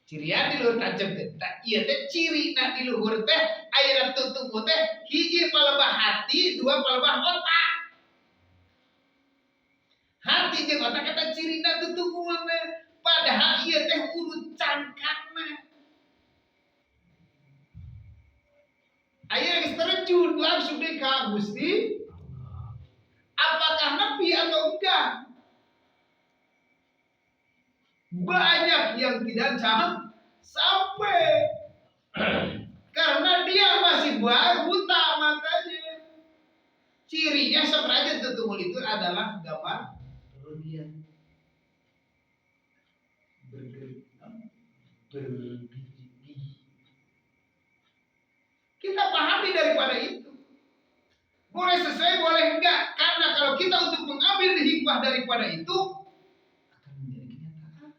cirian di luhur tancep teh tah ieu teh cirina di luhur teh aya tutup teh hiji palebah hati dua palebah otak. Hati jeung otak eta cirina tutungulna padahal ieu teh urut cangkangna. Aya geus terjun langsung deui ka Gusti. Apakah nepi atau enggak? Banyak yang tidak sampai karena dia masih buta matanya. Cirinya sebenarnya tutungul itu adalah gambar dunia berbiji. Kita pahami daripada itu. Boleh sesuai, boleh enggak. Karena kalau kita untuk mengambil hikmah daripada itu akan menjadi kenyataan.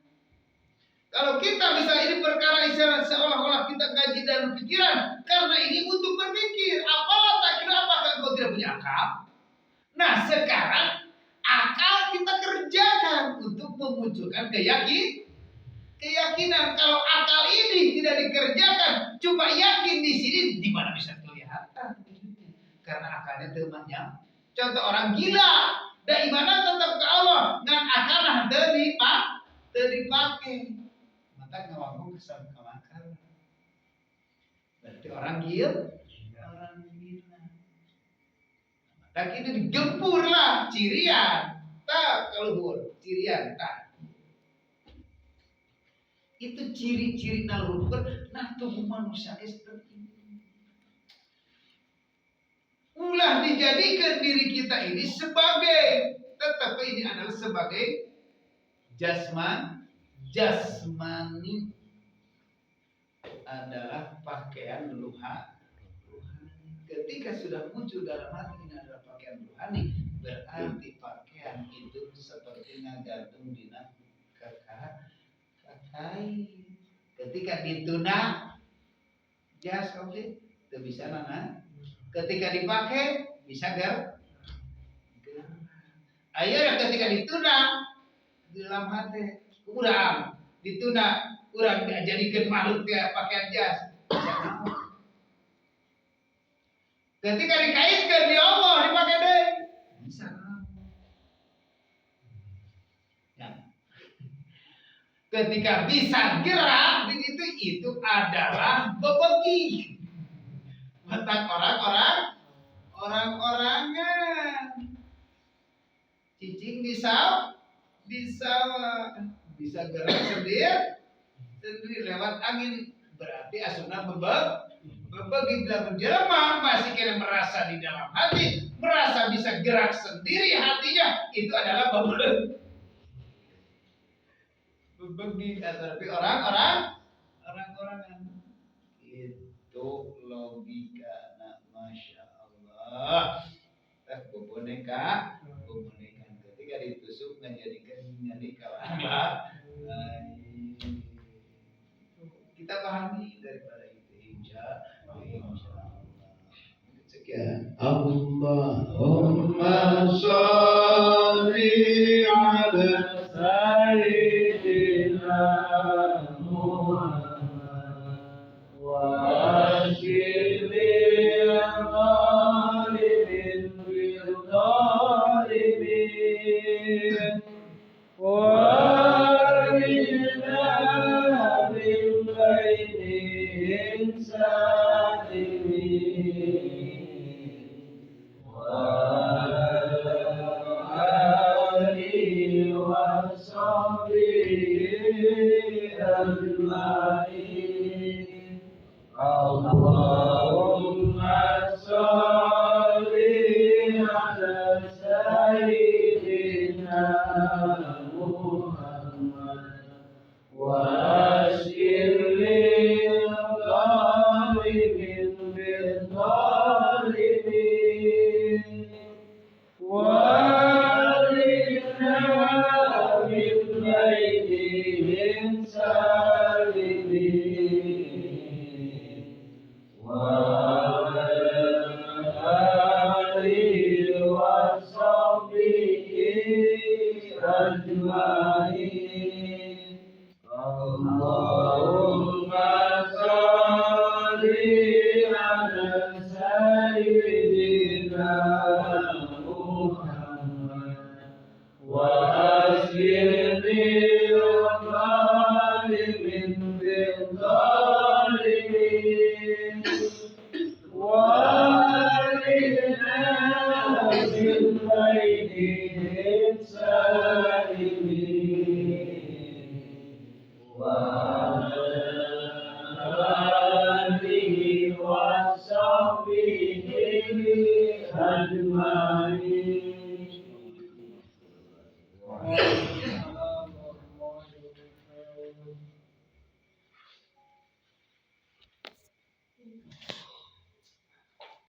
Kalau kita misalnya ini perkara isyarat seolah-olah kita ngaji dalam pikiran, karena ini untuk berpikir. Apalah tak kira apakah kau tidak punya akal? Nah sekarang akal kita kerjakan untuk memunculkan keyakinan. Kalau akal ini tidak dikerjakan, cuma yakin di sini, di mana bisa kelihatan? Karena akalnya temannya. Contoh orang gila, dan imannya tetap ke Allah, ngan akalnya teu dipake. Maka ngawangkong kesan kamakal. Berarti orang gila, orang gila. Maka kita digempur lah cirian, tak keluhur, cirian tak. Itu ciri-ciri naluhur. Nah tubuh manusia seperti ini. Ulah dijadikan diri kita ini sebagai, tetapi ini adalah sebagai jasmani adalah pakaian luha, Ketika sudah muncul dalam hati ini adalah pakaian rohani, berarti pakaian itu seperti ngagantung dina kakai. Ketika ditunda jas oke, itu bisa nana. Ketika dipakai bisa ger. Ayo ketika ditunda di dalam hati kurang ditunda kurang dijadikan makhluk dia pakaian jas bisa naon. Ketika dikaitkan di Allah dipakai deh bisa. Ya. Ketika bisa gerak begitu, itu adalah bebegi. Matak orang-orang orang-orangan cicing di sawah bisa gerak sendiri sendiri lewat angin, berarti asupna bebegi. Bilang jelema masih kena merasa di dalam hati merasa bisa gerak sendiri hatinya, itu adalah bebegi bebegi, tapi orang-orang orang-orangan itu logika. Nah, masya Allah, teh boneka boneka ketika ditusuk menjadikan nyeri kawan lain. Kita pahami daripada itu, insya Allah. Sekian. اللهم صل على سيدنا محمد وأشر الظالمين بالظالمين وارنا من بينهم سالمين وعلى آله وصحبه أجمعين. اللهم صل على سيدنا محمد وأشر للظالمين بالظالمين وارنا من بينهم سالمين وعلى آله وصحبه أجمعين. اللهم صل على سيدنا محمد وأشر للظالمين بالظالمين وارنا من بينهم سالمين وعلى آله وصحبه أجمعين.